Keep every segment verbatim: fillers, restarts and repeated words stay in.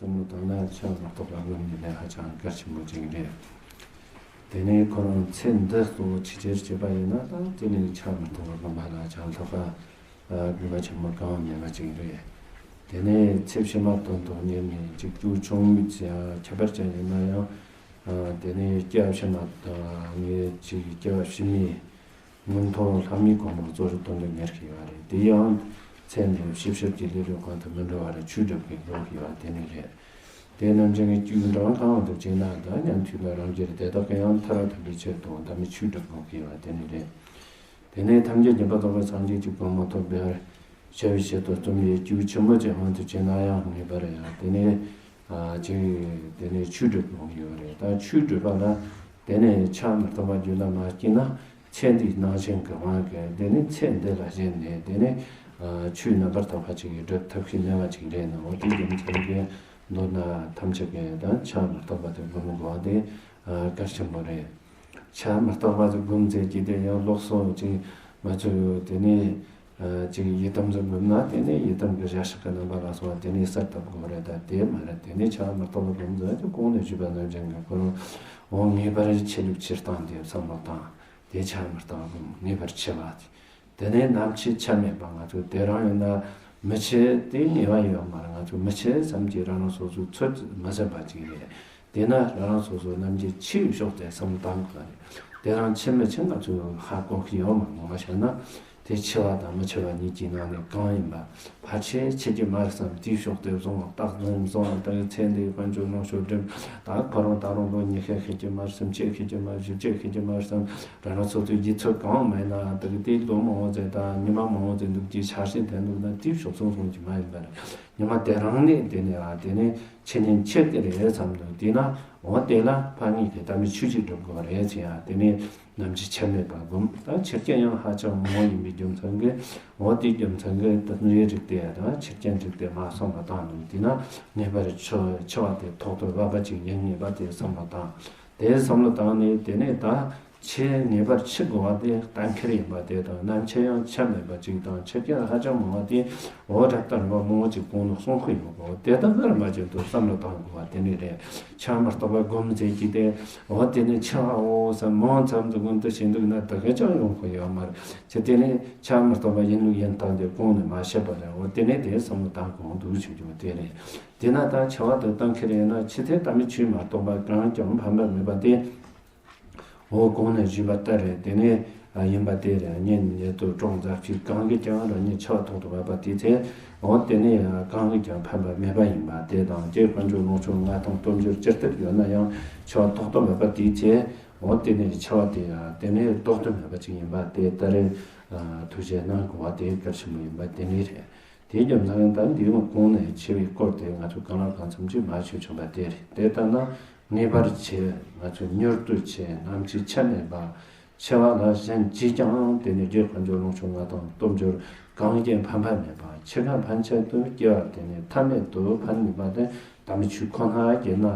བསམ་བློ་བཏང་ན་ཆགས་མ་གཏོགས་པ་སྒོམ་ནི་ནི་ཧ་ཅང་གལ་ཆེན་པོ་ཅིག་རེད། དེ་ནས་ཁོ་རང་ཚེ་འདི་གཙོ་བོ་ཆེ་ཆེར་བྱེད་པ་ཡིན་ན་ད་དེ་ནས་ཆགས་མ་གཏོགས་པ་སྒོམ་པ་ལ་ཧ་ཅང་ལྷག་པ་དགོས་པ་ཆེན་པོ་གང་ཡང་མེད་པ་ཅིག་རེད། དེ་ནས་ཚེ་ཕྱི་མ་དོན་དུ་གཉེར་ནས་ཅིག་ཅུང་ཆུང་ངུ་ཅིག་ཁྱད་པར་ཅན་ཡིན་ན་ཡང་། དེ་ནས་སྐྱེ་བ་ཕྱི་མ་དང་ངེད་ཅིག་སྐྱེ་བ་ཕྱི་མའི་མངོན་མཐོ་ལྷ་མིའི་གོ་འཕང་གཙོ་བོར་དོན་དུ་གཉེར་གྱི་ཡོད་རེད། དེ་ཡང་ཚེ་འདིའི་ཕྱི་ཕྱིར་གྱི་ལས་ལས་གང་དུ་མི་འགྲོ་བར་ཆོས་སྒྲུབ་པའི་སྒོ་གི་བ་དེ་ནི་རེད། དེ་རྣམས་ཀྱི་ངེས་ཀྱི་འབྲང་གང་དུ་བྱས་ན་ད་ཉན་ཐོས་ལ་རང་རྒྱལ་དེ་དག་གི་ཡང་མཐར་ཐུག་པའི་ཕྱིར་དུ་དམ་པའི་ཆོས་སྒྲུབ་སྒོ་གི་བ་དེ་ནི་རེད། དེ་ནས་ཐམས་ཅད་མཁྱེན་པ་རྫོགས་པའི་སངས་རྒྱས་ཀྱི་གོ་འཕང་ཐོབ་པར་བྱ་བའི་ཆེད་དུ་རྩོམ་པའི་རྒྱུ་ཆེན་པོ་ཅན་དབང་དུ་བྱས་ན་ཡང་ངེས་པར་ཡང་དེ་ནས་ཅིག་དེ་ནས་ཆོས་སྒྲུབ་དགོས་ཀྱི་ཡོད་རེད། ད་ཆོས་སྒྲུབ་པ་ལ་དེ་ནས་ཆགས་མི་ཐུབ་པ་རྒྱུད་ལ་མ་སྐྱེས་ན་ཚེ་འདིའི་སྣང་ཞེན་གྱི་དབང་གིས་དེ་ནས་ཚེ་འདི་ལ་ཞེན་ནས་དེ་ནས་ཆོས་རྣམ་པར་དག་པ་ཅིག་གིས་སྒྲུབ་ཐབས་ཤེས་ནུས་པ་ཅིག་རེད་ན། འོ་དེ་རྒྱུ་མཚན་གྱིས་མདོར་ན་ཐམས་ཅད་ཀྱིས་ད་ཆགས་མི་ཐུབ་པ་དེ་སྒོམ་དགོས་པ་དེ་གལ་ཆེན་པོ་རེད། ཆགས་མི་ཐུབ་པ་དེ་སྒོམ་ཚེ་གྱི་དེ་ཡང་ལོགས་སུ་ཅིག་མ་བཅུག་ཡོད། དེ་ནས་ཅིག་ཡི་དམ་ཚོ་སྒོམ་ན་དེ་ནས་ཡི་དམ་གྱི་ཞལ་ཕྱག་གི་རྣམ་པ་ལ་སོགས་པ་དེ་ནས་གསལ་བཏབ་དགོས་རེད། ད་དེ་མ་རེད། དེ་ནས་ཆགས་མི་ཐུབ་པ་སྒོམ་ཚེ་དེ་གོང་ནས་ཞུས་པ་ནང་བཞིན་གྱི་ཁོ་རང་འོ་ངེས་པར་ཆོས་ལུགས་སྤྱིར་བཏང་དེ་བསམ་བློ་བཏང་། དེ་ཆགས་མི་ཐུབ་པ་སྒོམ་ངེས་པར་འཆི་བ་དེ། དེ་ནས་ནམ་འཆི་ཆ་མེད་པ་ང་ཚོ་དེ་རང་ཡིན་ན་མི་འཆི་དེ་ངེས་པ་ཡོད་མ་རེད། ང་ཚོ་མི་འཆི་བསམ་གྱི་རང་རང་སོ་སོའི་ཚོད་མི་ཟིན་པ་ཅིག་རེད། དེས་ན་རང་རང་སོ་སོ་ནམ་འཆི་འཆིའི་ཕྱོགས་དེ་བསམ་བློ་བཏང་དགོས་རེད། དེ་རང་འཆི་མི་འཆི་ང་ཚོས་ཧ་གོ་གི་ཡོད་མ་རེད། ངོ་མ་བཤད་ན་དེ་འཆི་བ་དང་མི་འཆི་བ་གཉིས་ཀྱི་ནང་ནས་གང་ཡིན་པ། ཕལ་ཆེར་འཆི་རྒྱུ་མ་རེད་བསམ་དེའི་ཕྱོགས་དེ་བཟུང་བ་རྟག་བཟུང་བཟུང་བ་དང་ཚེ་འདིའི་དཔལ་འབྱོར་ལོངས་སྤྱོད་སྒྲིམ། ད་ཁོ་རང་ད་རུང་ལོ་ཉི་ཤུ་ཤི་རྒྱུ་མ་རེད་བསམ། བཅུ་ཤི་རྒྱུ་མ་རེད། བཞི་བཅུ་ཤི་རྒྱུ་མ་རེད་བསམ། རང་རང་སོ་སོའི་ཡིད་ཚོད་གང་མེད་ན་དེ་གི་དེའི་ལོ་མང་བོ་ཟེར་དང་ཉི་མ་མང་བོ་ཟེར་འདུག་ཅེས་ཆ་ཤས་ལྡན་འདུག་ན་དེའི་ཕྱོགས་བཟུང་བཟུང་རྒྱུ་མ་ཡིན་པ་རེད། ཉི་མ་དེ་རང་ནས་དེ་ནས་ཨ་དེ་ནས་འཆི་ཉེན་ཆེ་གི་རེད་བསམ་འདུག་དེས་ན་འོ་དེ་ལ་ཕ་ངེས་ཀྱི་དམ་པའི་ཆོས་ཅིག་སྒྲུབ་དགོས་རེད་ཟེར་ཡ། དེ་ནས་ནམ་འཆི་ཆ་མེད་པ་སྒོམ། ད་འཆི་རྐྱེན་ཡང་ཧ་ཅང་མང་བོ་ཡིན་པའི་རྒྱུ་མཚན་གྱིས་འོ་དེའི་རྒྱུ་མཚན་གྱིས་དུས་ནས་རིགས་དེ་དང་འཆི་རྐྱེན་རིགས་དེ་མ་བསམ་པ་བཏང་འདུག་དེས་ན་ངེས་པར་འཆི་འཆི་བ་དེ་ཐོག་ཏུ་བབས་པ་ཅིག་ཡིན་ངེས་པ་དེ་བསམ་པ་བཏང་། དེ་བསམ་བློ་བཏང་ནས་དེ་ནས་ད་འཆི་ངེས་པར་འཆི་དགོས་པ་དེ་གཏན་འཁེལ་ཡིན་པ་དེ་དང་། ནམ་འཆི་ཡང་ཆ་མེད་པ་ཅིག་དང་། འཆི་རྐྱེན་ཧ་ཅང་མང་བ་དེ་འོ་ད་ལྟ་རིམ་པ་མང་བོ་ཅིག་གོང་ནས་གསུང་གི་ཡོད་གོ། དེ་དག་གི་རིམ་པ་ཅན་དུ་བསམ་བློ་བཏང་དགོས་པ་དེ་ནི་རེད། ཆགས་མི་ཐུབ་པ་སྒོམ་ཟེར་གྱི་དེ་འོ་དེ་ནི་འཆི་བའོ་བསམ་མང་ཙམ་དུ་མངོན་དུ་བྱེད་འདུག་ན་དེ་ག་ཅང་ཡོང་གི་ཡོད་མ་རེད། ཆི་དེ་ནི་ཆགས་མི་ཐུབ་པ་ཡིན་ལུགས་ཡིན་སྟངས་དེ་གོང་ནས་མ་བཤད་པ་རེད། འོ་དེ་ནི་དེ་བསམ་བློ་བཏང་དགོས་འདུག་ཞུ་རྒྱུ་དེ་རེད། དེས་ན་ད་འཆི་བ་དེ་གཏན་འཁེལ་ཡིན་ན་འཆི་ཚེ་ལྟ་མི་ཆོས་མ་གཏོགས་པ་གང་ཀྱང་ཕན་པ་མེད་པ་དེ། འོ་གོང་ནས་ཞུས་པ་ལྟར་རེད། དེ་ནས་ཡིན་པ་དེ་རེད། གཉེན་ཉེ་དུ་གྲོགས་མཛའ་བརྩེ་གང་གིས་ཀྱང་རང་ཉིད་འཆི་བ་ཐོག་ཏུ་བབས་པ་དེའི་ཚེ་འོ་དེ་ནས་གང་གིས་ཀྱང་ཕན་པ་མེད་པ་ཡིན་པ་དེ་དང་། སྐྱེ་དཔལ་འབྱོར་ལོངས་སྤྱོད་མངའ་ཐང་སྟོབས་འབྱོར་ཅི་ལྟར་ཡོད་ན་ཡང་འཆི་བ་ཐོག་ཏུ་བབས་པ་དེའི་ཚེ་འོ་དེ་ནས་འཆི་བ་དེ་དེ་ནས་ལྡོག་ཏུ་མེད་པ་ཅིག་ཡིན་པ་དེ་ལྟར་ཐུགས་རྗེ་གནང་དགོས་པ་དེ་གལ་ཆེན་པོ་ཡིན་པ་དེ་ནི་རེད། དེའི་རྒྱུ་མཚན་ད་འདིའི་གོང་ནས་འཆི་བའི་སྐོར་དེ་ང་ཚོས་གང་ལ་གང་འཚམ་ཅིག་མར་ཞུས་ཆོག་པ་དེ་རེད། དེ་ལྟར་ན་ངེས་པར་འཆི། ང་ཚོས་མྱུར་དུ་འཆི། ནམ་འཆི་ཆ་མེད་པ། འཆི་བ་ལ་གཞན་གྱིས་ཀྱང་དེ་ནི་སྒེར་དཔལ་འབྱོར་ལོངས་སྤྱོད་མངའ་ཐང་སྟོབས་འབྱོར་གང་གིས་ཕན་པ་མེད་པ། འཆི་ཁ་ཕན་ཆད་དུ་སྐྱེ་བ་དེ་ནི་ཐ་མལ་དུ་ཕན་ནུས་པ་དེ་དམ་པའི་ཆོས་ཁོ་ན་གྱིས་ན།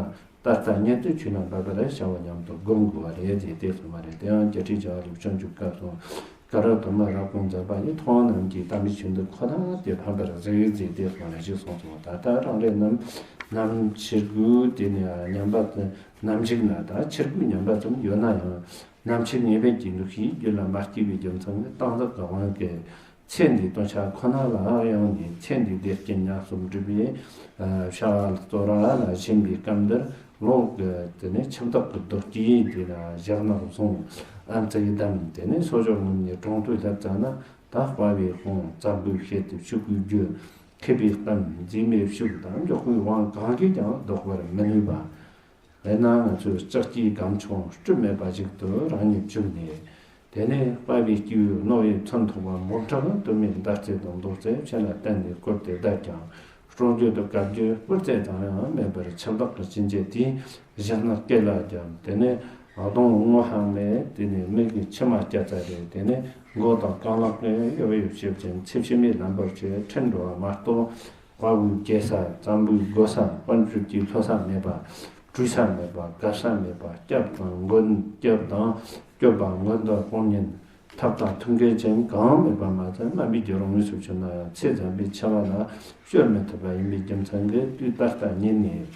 ད་ལྟ་ཉན་ཐོས་ཆོས་རྣམས་འབད་པར་བྱའོ་སྙམ་དུ་སྒོམ་དགོས་པ་རེད་ཅེས་དེ་གསུངས་པ་རེད། དེ་ཡང་རྒྱལ་སྲས་བྱ་བ་ལས་བྱང་ཆུབ་སྐབས་སུ། ཀ་ར་དུ་མ་རབ་དགོངས་མཛད་པ་ཡི་མཐོང་རྣམས་ཀྱིས་དམ་པའི་ཆོས་འདི་ཁོ་ཐག་སྟེ་ཕན་པར་གཟིགས་ཟེར་དེ་གསུངས་ནས་ཞེས་གསུངས་སོ། ད་ལྟ་རང་རེ་རྣམས་ནམ་འཆི་དགོས་དེ་ནས་སྙམ་པ་ནམ་འཇིག་ན་ད་འཆི་དགོས་སྙམ་པ་ཙམ་ཡོད་ན་ཡང་ནམ་འཆི་ངེས་པའི་གི་འདུ་ཤེས་རྒྱུད་ལ་མ་སྐྱེས་པའི་རྒྱུ་མཚན་ནི་བཏང་འཛག་གི་དབང་གིས། ཚེ་འདིའི་སྟོན་ཆ་ཁོ་ན་ལ་གཡེངས་ནས་ཚེ་འདིའི་བདེ་སྐྱིད་ཉམས་སུ་འགྲུབ་པའི་བྱ་བ་རྩོལ་བ་ལ་ཞེན་པའི་སྐབས་འདིར་ལོག་གི་དེ་ནས་འཆི་བདག་གི་རྡོ་སྐྱེས་དེ་ལ་ཞག་ནག་བཟུང་ཨམ་ཙི་ཡི་དམ་དེ་ནས་གསོ་སྦྱོར་ངོམས་ནས་གྲོང་དུ་སླེབས་ཙ་ན་ད་དཔའ་བའི་དཔུང་བཙན་པོའི་ཤེད་དེ་ཕྱུག་པོའི་རྒྱུ་མཁས་པའི་གཏམ་འཛིན་མའི་ཕྱུག་དང་མགྱོགས་པོའི་དབང་གང་གིས་ཀྱང་བཟློག་པར་མི་ནུས་པ། དཔེར་ན་ང་ཚོའི་ལྕགས་ཀྱི་སྒམ་ཆུང་སྤྲུལ་མེད་པ་ཞིག་ཏུ་རང་ཉིད་བཅུག་ནས། དེ་ནས་དཔའ་བའི་སྐྱེས་བུའི་རྣོ་བའི་མཚོན་ཐོགས་པ་འབུམ་ཕྲག་དུ་མའི་མདའ་རྩེ་དང་རྡོ་རྩེ་ཕྱི་ལ་བསྟན་ནས་བསྐོར་ཏེ་བསྡད་ཀྱང་སྲོག་རྒྱུད་དུ་བཀའ་བརྒྱུད་སྤུར་རྩེ་ཙམ་ཡང་མེད་པར་འཆི་བདག་གི་གཅིན་རྒྱུ་དེས་ཞག་ནག་སྐེ་ལ་བརྒྱབ། དེ་ནས་གདོང་སྔོ་ཧང་ནས་དེ་ནས་མིག་གི་མཆི་མ་སྐྱ་ཙ་རེ། དེ་ནས་མགོ་དང་རྐང་ལག་གི་གཡོ་གཡོ་བྱེད་ཅིང་ཚེ་ཕྱི་མའི་ལམ་བར་གྱི་ཁྲིད་འགྲོ་བ་མ་གཏོགས། དཔའ་བོའི་རྒྱལ་ས་བཙན་པོའི་རྒོལ་ས་དཔལ་འབྱོར་གྱི་ལྷོད་ས་མེད་པ། བྲོས་ས་མེད་པ། བཀབ་ས་མེད་པ། སྐྱབས་དང་མགོན། སྐྱབས་དང་སྐྱོབ་པ་མགོན་དང་དཔུང་གཉེན། ཐབས་དང་ཐུགས་འགན་ཅན་གང་མེད་པ་མ་ཚད། དམའ་བའི་རྒྱུ་རང་མོས་སུ་གྱུར་ན་ཡང་ཚེ་འཇམ་པའི་ཆེ་བ་ལ་སྤྱོད་མི་ཐུབ་པ་ཡིན་པའི་རྒྱུ་མཚན་གྱིས། དུས་ད་ལྟ་ཉིད་ནས་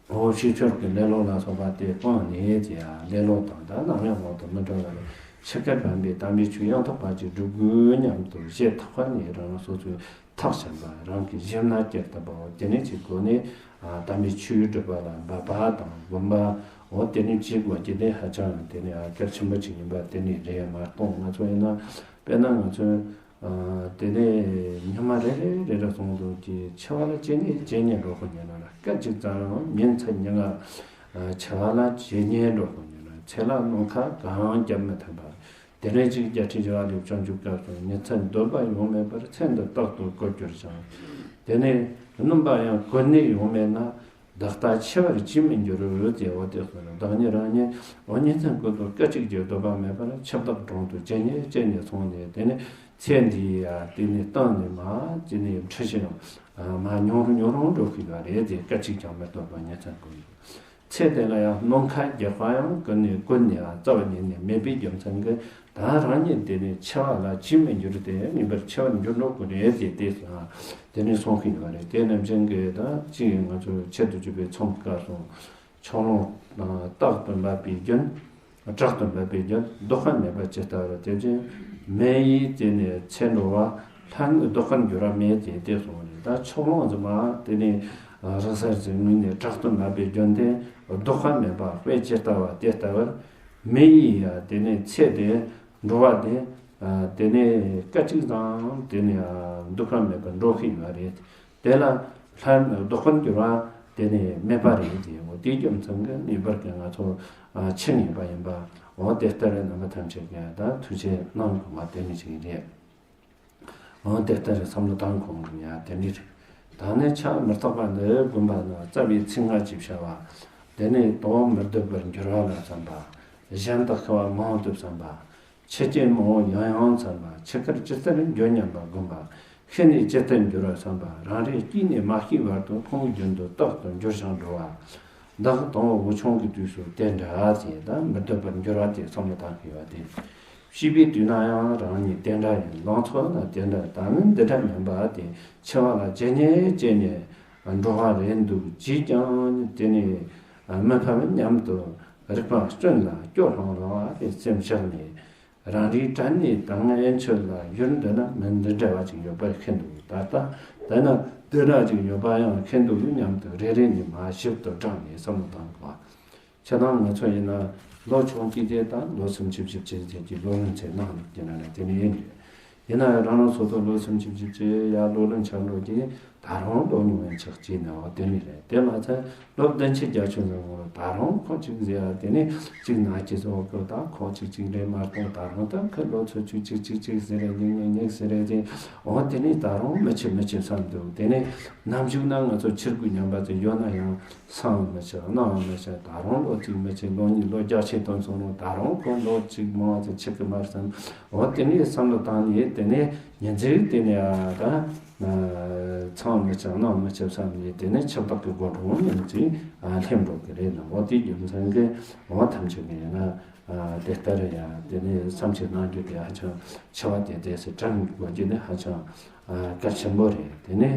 འོ་ཕྱི་ཕྱོགས་ཀྱི་ལེ་ལོ་ལ་སོགས་པ་དེ་སྤངས་ནས་ཀྱང་ལེ་ལོ་དང་ད་ནམ་ཡང་མང་དུ་མི་འགྲོ་བར། འཆི་ཁར་ཕན་པའི་དམ་པའི་ཆོས་ཡང་དག་པ་ཅིག་སྒྲུབ་དགོས་སྙམ་དུ་བཞེད་ཐག་པ་ནས་རང་སོ་སོའི་ཐག་བཅད་པ། རང་གི་གཞི་མ་སྐྱེར་བཏབ་པའོ། དེ་ནས་ཅིག་སྒོ་ནས་ཨ་དམ་པའི་ཆོས་སྒྲུབ་པ་ལ་འབད་པ་དང་སྒོམ་པ། འོ་དེ་ནས་བྱེད་དགོས་ཀྱི་དེ་ཧ་ཅང་དེ་ནས་ཨ་གལ་ཆེན་པོ་ཅིག་ཡིན་པ་དེ་ནས་རེད་མ་གཏོགས། ང་ཚོ་ཡིན་ན་དཔེར་ན་ང་ཚོ་ཨ་དེ་ནས་ཉི་མ་རེ་རེ་རེ་རེ་སོང་དུས་ཀྱི་འཆི་བ་ལ་བཅད་ནས་བཅད་ནས་འགྲོ་དགོས་ཉེན་ལ་སྐད་ཅིག་ཙམ་རང་ཉིན་མཚན་ཉིན་ལྔ་འཆི་བ་ལ་བཅད་ནས་འགྲོ་དགོས་ཉེན་ལ། ཚེ་ལ་སྣང་ཁ་གང་རྒྱབ་མི་ཐུབ་པ། དེ་ནས་ཅིག་བརྒྱད་ཁྲི་བཞི་བ་ལས་བྱང་ཆུབ་སྐབས་སུ་ཉིན་མཚན་འདོད་པ་ཡོང་མེད་པར་ཚེ་འདི་རྟག་ཏུ་བཀོལ་གྱུར་ཅིང་། དེ་ནས་སྣོམ་པ་ཡང་བཀོལ་ནས་ཡོང་མེད་ན། བདག་ལྟ་འཆི་བར་ཅིས་མི་འགྱུར་ཟེར། འོ་དེ་སོགས་ལ་བདག་ཉིད་རང་ཉིད་འོ་ཉིན་མཚན་ཀུན་ཏུ་སྐད་ཅིག་གི་འདོད་པ་མེད་པར་འཆི་བདག་གྲོང་དུ་བཅད་ནས་བཅད་ནས་སོང་ནས། དེ་ནས་ཚེ་འདི་ཡ་དེ་ནས་བཏང་ནས་མ་དེ་ནས་འཁྲི་ཞིང་མ་ཉུང་རུ་ཉུང་རུ་འགྲོ་གི་ཡོད་རེད་དེ། སྐད་ཅིག་ཀྱང་མི་སྡོད་པར་ཉིན་མཚན་ཀུན་ཏུ། ཚེ་དེ་ལ་ཡང་སྣང་ཁ་རྒྱག་པ་ཡང་ཀུན་ནས་ཀུན་ནས་རྩ་བ་ཉིད་ནས་མེད་པའི་རྒྱུ་མཚན་གྱིས། ད་རང་ཉིད་དེ་ནས་འཆི་བ་ལ་ཅིས་མི་འགྱུར་ཏེ། ངེས་པར་འཆི་བར་འགྱུར་འགྲོ་དགོས་རེད་ཅེས་དེ་དེ་ནས་གསུང་གི་ཡོད་རེད། དེ་ནམ་བཞིན་གྱི་ད་ཅིག་ང་ཚོ་ཆེད་དུ་གྱུར་པའི་མཚམས་སྐབས་སུ་ཕྱོགས་ལྷུང་རྟག་ཏུ་འབབ་པའི་རྒྱུན། དྲག་ཏུ་འབབ་པའི་རྒྱུན་ལྡོག་པ་མེད་པ་ཇི་ལྟ་བར། དེ་བཞིན་མེ་ཡིས་དེ་ནས་ཚེ་འགྲོ་བ། ལྷ་ནི་ལྡོག་པར་འགྱུར་བ་མེད་ཅེས་དེ་གསུངས་རེད། ད་ཕྱོགས་ལྷུང་ཟེར་མ་དེ་ནས་རི་གསར་ཟེར་ངོས་ནས་དྲག་ཏུ་འབབ་པའི་རྒྱུན་དེ་ལྡོག་པ་མེད་པ་དཔེ་ཇི་ལྟ་བ་དེ་ལྟ་བུར། མེ་ཡིས་ཡ་དེ་ནས་ཚེ་དེ་འགྲོ་བ་དེ་ཨ་དེ་ནས་སྐད་ཅིག་ཙམ་དེ་ནས་ཨ་ལྡོག་པ་མེད་པར་འགྲོ་གི་ཡོད་རེད། དེ་ལ་ལྷ་ལྡོག་པར་འགྱུར་བ་དེ་ནས་མེད་པ་རེད་དེ། འོ་དེའི་རྒྱུ་མཚན་གྱིས་ངེས་པར་གྱི་ང་ཚོ་ཨ་འཆི་ངེས་པ་ཡིན་པ། འོ་དེ་ལྟར་རྣམ་པ་ཐམས་ཅད་ཀྱིས་ད་ཐུགས་རྗེ་གནང་དགོས་པ་དེ་ནི་ཅིག་རེད། འོ་དེ་ལྟར་བསམ་བློ་བཏང་དགོས་ཀྱི་ཡ་དེ་ནི་རེད། ད་ནི་འཆི་མི་རྟག་པ་འདི་དགོངས་པ་ན་རྩ་བའི་ཚིག་སྔ་ཕྱི་བྱ་བ། དེ་ནས་དང་པོ་མི་སྡོད་པར་འགྱུར་བ་ལ་བསམ་པ། གཞན་དག་ཤི་བ་མང་དུ་བསམ་པ། འཆི་རྐྱེན་མང་བོ་ཡང་ཡང་བསམ་པ། འཆི་ཁར་ཇི་ལྟར་འགྱུར་སྙམ་པ་སྒོམ་པ། ཤི་ནས་ཇི་ལྟར་འགྱུར་བ་བསམ་པ། རང་རེ་སྐྱེས་ནས་མ་སྐྱེས་བར་དུ་ལྷུང་བའི་རྒྱུན་དུ་རྟག་ཏུ་འགྱུར་ཞིང་འགྲོ་བ། བདག་དང་པོ་བུ་ཆུང་གི་དུས་སུ་དེ་འདྲ་ཟེར། ད་མི་སྡོད་པར་འགྱུར་བ་དེ་བསམ་བློ་བཏང་གི་ཡོད་དེ། སྐྱེས་པའི་དུས་ན་ཡང་རང་ཉིད་དེ་འདྲ་ཡིན། ལང་ཚོ་ན་དེ་འདྲ། ད་ནི་འདི་འདྲ་མིན་པ་དེ་འཆི་བ་ལ་བཅད་ནས་བཅད་ནས་འགྲོ་བ་རེད་འདུག། བྱས་ཀྱང་དེ་ནས་མི་ཕམ་སྙམ་དུ་རིག་པ་བཙུན་ལ་སྐྱོ་ལྷང་ལྷང་བ་དེ་སེམས་བཞག་ནས། རང་རེའི་དྲན་ནས་ད་སྔ་ཡན་ཆོད་ལ་ཡུལ་འདི་ན་མི་འདི་འདྲ་བ་ཅིག་ཡོད་པར་ཤེས་འདུག། ད་ལྟ་འདི་ན་འདི་འདྲ་ཅིག་ཡོད་པ་ཡང་ཤེས་འདུག་སྙམ་དུ་རེ་རེ་ནས་མ་ཞིབ་ཏུ་དྲངས་ནས་བསམ་བློ་བཏང་དགོས། ཁྱེད་རང་ང་ཚོ་ཡིན་ན་ལོ་ཆུང་དུས་དེ་དང་ལོ་སུམ་ཅུ་བཞི་བཅུ་དེ་གི་ལོ་ལོན་ཚེ་གནང་ནས་ཀྱི་ན་ལ་དེ་ནས་ཡིན་རེད། ཡིན་ན་ཡང་རང་རང་སོ་སོ་ལོ་སུམ་ཅུ་བཞི་བཅུ་ཡར་ལོ་ལོན་ཆགས་འགྲོ་གི། ད་རུང་ལོ་ཉུང་བའི་ཆགས་ཀྱི་ན་འོ་དེ་ནི་རེད། དེ་མ་ཚད་ལོ་བདུན་ཅུ་བརྒྱད་ཅུ་ནང་ལོ་ད་རུང་ཁོ་གཅིག་ཟེར་ཡ་དེ་ནི་གཅིག་ན་གཅིག་ཟེར་བ་ཁོ་ད་ཁོ་གཅིག་གཅིག་རེད་མ་གཏོགས། ད་རུང་ད་ཁོ་ལོ་ཚོད་གཅིག་གཅིག་གཅིག་གཅིག་ཟེར་རེད། ཉིག་ཉིག་ཉིག་ཟེར་རེད་དེ། འོ་དེ་ནི་ད་རུང་མི་ཆེ་མི་ཆེ་བསམ་འདུག། དེ་ནི་ནམ་ཞིག་ན་ང་ཚོ་འཆི་དགོས་སྙམ་པ་དེ་ཡོད་ན་ཡང་སང་མི་ཆེ་གནངས་མི་ཆེ། ད་རུང་ལོ་གཅིག་མི་ཆེ་ལོ་གཉིས་ལོ་བརྒྱ་ཕྱིན་སོང་རུང་ད་རུང་ཁོ་ལོ་གཅིག་མང་བ་དེ་འཆི་གི་མ་རེད་བསམ། འོ་དེ་ནས་བསམ་བློ་བཏང་ནས་དེ་ནས་ཉིན་མཚན་དེ་ནས་ཨ་ད་ཨ་སང་མི་ཆེ་གནངས་མི་ཆེ་བསམ་ནས་དེ་ནས་འཆི་བདག་གི་སྒོ་དྲུང་ཉིན་མཚན་ཨ་སླེབས་འགྲོ་གི་རེད་ན། འོ་དེ་རྒྱུ་མཚན་གྱིས་འོ་ཐམས་ཅད་ཀྱིས་ཡིན་ན་ཨ་དེ་ལྟར་ཡ་དེ་ནས་བསམ་ཤེས་གནང་རྒྱུ་དེ་ཧ་ཅང་འཆི་བ་དེ་དེ་སེ་དྲན་དགོས་རྒྱུ་ནི་ཧ་ཅང་ཨ་གལ་ཆེན་པོ་རེད། དེ་ནས་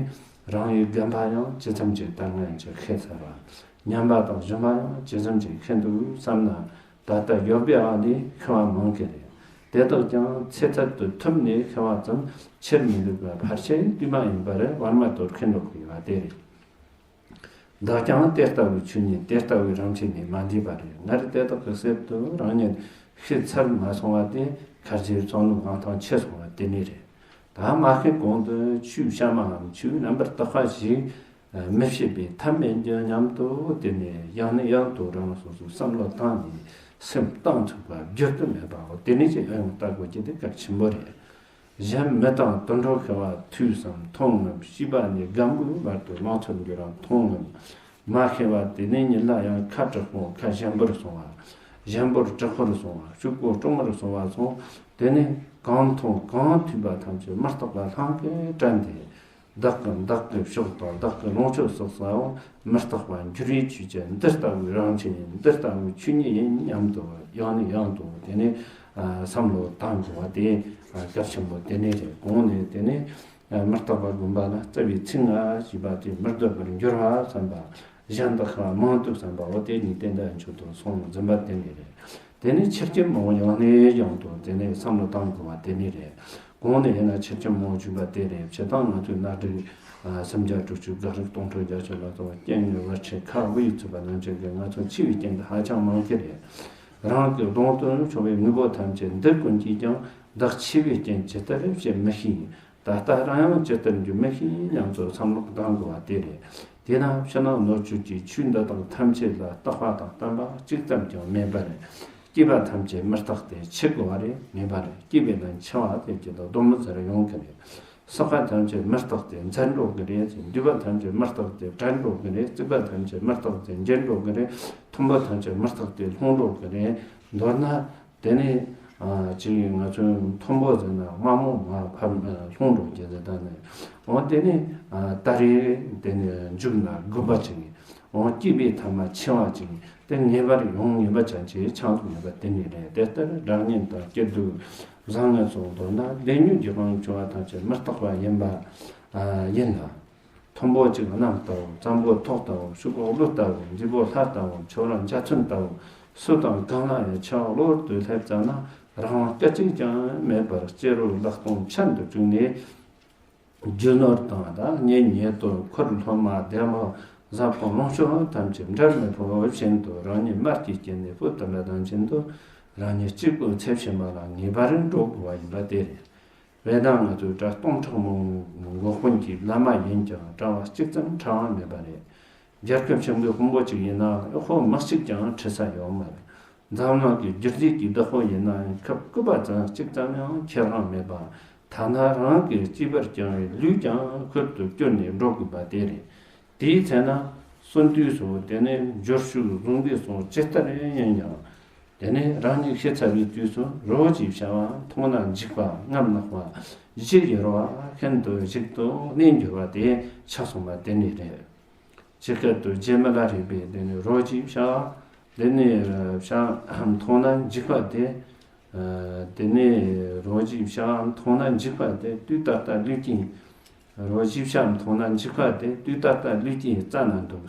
རང་ཡུལ་རྒན་པ་ཡང་ཇི་ཙམ་གྱིས་ད་སྔ་ཡིན་ཅིག་ཤེས་ཚར་བ། ཉམས་པ་དང་གཞོན་པ་ཡང་ཇི་ཙམ་གྱིས་ཤེས་འདུག་བསམ་ན། ད་ལྟ་ཡོད་པའི་ཨ་ནི་ཤི་བ་མང་གི་རེད། དེ་དག་ཀྱང་ཚེ་ཚད་དུ་ཐུབ་ནས་ཤི་བ་ཙམ་ཕྱིར་མི་ལུས་པ་ཕལ་ཆེར་དུས་མ་ཡིན་པར་བར་མ་དོར་མཁན་འགྲོ་གི་ཡོད་པ་དེ་རེད། བདག་ཀྱང་དེ་ལྟ་བུའི་ཆོས་ཉིད་དེ་ལྟ་བུའི་རང་ཆས་ནས་མ་འདས་པ་རེད། སྔར་དེ་དག་གི་གསེབ་ཏུ་རང་ཉིད་ཤི་ཚར་མ་སོང་བ་དེ་ཁ་རྗེ་བསམ་བློ་གང་ཐང་ཆད་སོང་བ་དེ་ནི་རེད། ད་མ་ཤི་གོང་དུ་ཆོས་བཤད་མའམ་ཆོས་རྣམ་པར་དག་པ་ཞིག་མི་བྱེད་པའི་ཐབས་མེད་ཀྱི་སྙམ་དུ་དེ་ནས་ཡང་ནས་ཡང་དུ་རང་སོ་སོའི་བསམ་བློ་བཏང་ནས་སེམས་གཏིང་ཚུགས་པ་བསྒྱུར་དུ་མེད་པའོ། དེ་ནས་ཀྱི་ཨེ་ཡོང་ལྟ་དགོས་ཀྱི་དེ་གལ་ཆེན་པོ་རེད། གཞན་མི་དང་དུད་འགྲོ་ཤི་བ་ཐོས་སམ་མཐོང་ངམ། ཤེས་པ་ནས་རྒན་པོའི་བར་དུ་ལང་ཚོར་འགྱུར་བ་མཐོང་ངམ། མ་ཤི་བ་དེ་ནས་ཉིད་ལ་ཡང་ཁ་དྲག་པོ་ཁ་ཞན་པོར་སོང་བ། ཞན་པོར་དྲག་པོར་སོང་བ། ཕྱུག་པོ་སྤྲང་པོར་སོང་བ་སོང་། དེ་ནས་གང་མཐོང་གང་ཐོས་པ་ཐམས་ཅད་མི་རྟག་པ་ལྷང་གིས་དྲན་ཏེ། བདག་གི་བདག་གི་ཕྱོགས་དང་བདག་གི་ལོངས་སྤྱོད་སོགས་སུའང་མི་རྟག་པ་འགྱུར་བའི་ཆོས་ཅན། འདི་ལྟ་བུའི་རང་བཞིན་ཡིན། འདི་ལྟ་བུའི་ཆོས་ཉིད་ཡིན་སྙམ་དུ་ཡང་ནས་ཡང་དུ་དེ་ནས་ བསམ་བློ་བཏང་དགོས་པ་དེ་གལ་ཆེན་པོ་དེ་ནས་རེད། གོང་ནས་དེ་ནས་མི་རྟག་པ་བསྒོམ་པ་ལ་རྩ་བའི་ཚིག་ལྔ་ཞེས་པ་དེ་མི་ལྡོག་པར་འགྱུར་བ་བསམ་པ། གཞན་དག་པ་མང་དུ་བསམ་པའོ། དེ་གཉིས་བསྟན་དང་མཆོག་ཏུ་སོང་ཟིན་པ་དེ་ནས་རེད། དེ་ནས་ཆེར་སྐྱེ་མང་ཡང་ནས་ཡང་དུ་དེ་ནས་བསམ་བློ་བཏང་དགོས་པ་དེ་ནས་རེད། གོང་ནས་ཡིན་ན་ཆེར་སྐྱེ་མང་བཅུག་པ་དེ་རེད། སྤྱིར་བཏང་ང་ཚོའི་གནའ་རིགས་སུམ་བརྒྱ་དྲུག་ཅུ་སྒ་རིགས་སྟོང་ཕྲག་བརྒྱད་ཅུ་ལ་སོགས་པ་རྐྱེན་ངན་བར་ཆད་ཁག་དབུས་ཚུད་པ་རྣམས་ཀྱིས་ང་ཚོ་འཆི་བའི་རྐྱེན་དེ་ཧ་ཅང་མང་གི་རེད། རང་གི་གདོང་དུ་བྱུང་བའི་དངོས་པོ་ཐམས་ཅད་འདི་ཀུན་གྱིས་ཀྱང་བདག་འཆི་བའི་རྐྱེན་ཇི་ལྟར་བྱེད་མི་ཤེས། ད་ལྟ་རང་ཡང་ཇི་ལྟར་འགྱུར་མི་ཤེས་སྙམ་དུ་བསམ་བློ་གཏང་དགོས་པ་དེ་རེད། དེས་ན་ཕྱི་ནང་ནོར་བཅུད་ཀྱི་ཆོས་འདི་དག་ཐམས་ཅད་ལ་རྟག་པ་དང་བརྟན་པ་གཅིག་ཙམ་ཀྱང་མེད་པ་རེད། སྐྱེས་པ་ཐམས་ཅད་མི་རྟག་སྟེ་འཆི་དགོས་པ་རེད། ངེས་པར་སྐྱེས་པས་ན་འཆི་བ་དེ་ཀྱི་དོན་སྡོམ་ཟེར་ཡོང་གི་རེད། བསགས་པ་ཐམས་ཅད་མི་རྟག་སྟེ་འཚར་འགྲོ་གི་རེད། འདུས་པ་ཐམས་ཅད་མི་རྟག་སྟེ་བྲལ་འགྲོ་གི་རེད། བརྩིགས་པ་ཐམས་ཅད་མི་རྟག་སྟེ་འགྱེལ་འགྲོ་གི་རེད། མཐོན་པོ་ཐམས་ཅད་མི་རྟག་སྟེ་ལྷུང་འགྲོ་གི་རེད། མདོར་ན། དེ་ནས་ཅིག་ང་ཚོའི་མཐོན་པོ་ཟེར་ན་དམའ་མོ་མར་ཕབ་ལྷུང་འགྲོ་གི་ཟེར། ད་ནས་འོ་དེ་ནས་ད་རེས་དེ་ནས་མཇུག་ན་དགུ་པ་ཅིག་འོ་སྐྱེས་པའི་ཐ་མ་འཆི་བ་ཅིག་དེ་ངེས་པར་ཡོང་ངེས་པ་ཅན་གྱི་ཆགས་ཐུབ་ངེས་པ་དེ་ནས་རེད། དེ་ལྟར་སྒྲ་སྙན་དང་སྐྱིད་སྡུག་བཟང་ངན་སོགས་མདོར་ན་ལས་ཉོན་གྱི་དབང་བྱུང་བ་ཐམས་ཅད་མི་རྟག་པ་ཡིན་པ་ཡིན་ལ། མཐོན་པོ་གཅིག་གནམ་ལྟ་བུ། གཙང་པོ་ཐོག་ལྟ་བུ། ཕྱུག་པོ་ཀླུ་ལྟ་བུ། མཛེས་པོ་ལྷ་ལྟ་བུ། ཁྱོད་རང་འཇའ་ཚོན་ལྟ་བུ། སུ་དང་གང་ལ་ཡང་འཆི་བ་གློ་བུར་དུ་སླེབས་ཙམ་ན་རང་དབང་སྐད་ཅིག་ཀྱང་མེད་པར་སྐྱེ་རུ་ལག་སྟོང་ཆར་དུ་བཅུག་ནས། རྒྱུ་ནོར་དང་ད་གཉེན་ཉེ་དུ་འཁོར་སློབ་མ་སྡེ་དམངས་བཟའ་ཕོ་ལོངས་སྤྱོད་ཐམས་ཅད་འབྲལ་མེད་ཕོ་བཞིན་དུ་རང་ཉིད་མར་གྱི་སྐྱེ་གནས་བུ་དམ་པ་དང་བཞིན་དུ་རང་ཉིད་གཅིག་པུ་ཚེ་ཕྱི་མ་ལ་ངེས་པར་འགྲོ་དགོས་པ་ཡིན་པ་དེ་རེད། དཔེར་ན་ང་ཚོས་སྒྲ་སྟོང་ཕྲག་མང་པོ་འགོག་དཔོན་གྱི་བླ་མ་ཡིན་ཀྱང་གྲྭ་བ་གཅིག་ཙམ་ཕྲ་བ་མེད་པ་རེད། རྒྱལ་ཁབ་ཆེན་པོའི་དཔོན་པོ་གཅིག་ཡིན་ན་ཁོ་མི་གཅིག་ཀྱང་ཁྲི་ས་ཡོད་མ་རེད། འཛམ་གླིང་གི་རྒྱུ་རྫས་ཀྱི་བདག་པོ་ཡིན་ན་ཁབ་སྐུད་པ་ཙམ་གཅིག་ཙམ་ཡང་ཁྱེར་དབང་མེད་པ། ཐ་ན་རང་གི་གཅེས་པར་བསྐྱངས་པའི་ལུས་ཀྱང་ཁུར་དུ་བསྐྱུར་ནས་འགྲོ་དགོས་པ་དེ་རེད། དེའི་ཚེ་ན་གསོན་དུས་སུ་དེ་ནས་འབྱོར་ཕྱུག་གཟུགས་འདས་སོགས་ཇི་ལྟར་ཡིན་ཡང་། དེ་ནས་རང་ཉིད་ཤི་ཚར་བའི་དུས་སུ་རོ་གཅིག་བྱ་བ་མཐོང་ན་འཇིགས་པ་རྔམ་ནག་པ་ཞི་ཡི་རོ་བ་ཤིན་ཏུ་ཞིག་ཏུ་གནས་འགྱུར་བ་དེ་ཆགས་སོང་བ་དེ་ནས་རེད། ཇི་སྐད་དུ་རྗེ་མི་ལ་རས་པས་དེ་ནས་རོ་གཅིག་བྱ་བ་དེ་ནས་བྱ་མཐོང་ན་འཇིགས་པ་དེ། དེ་ནས་རོ་གཅིག་བྱ་བ་མཐོང་ན་འཇིགས་པ་དེ་དུས་ད་ལྟ་ལུས་ཀྱི། རོ་གཅིག་བྱ་མཐོང་ན་འཇིགས་པ་དེ་དུས་ད་ལྟ་ལུས་ཀྱི་རྩ་ན་འདུག།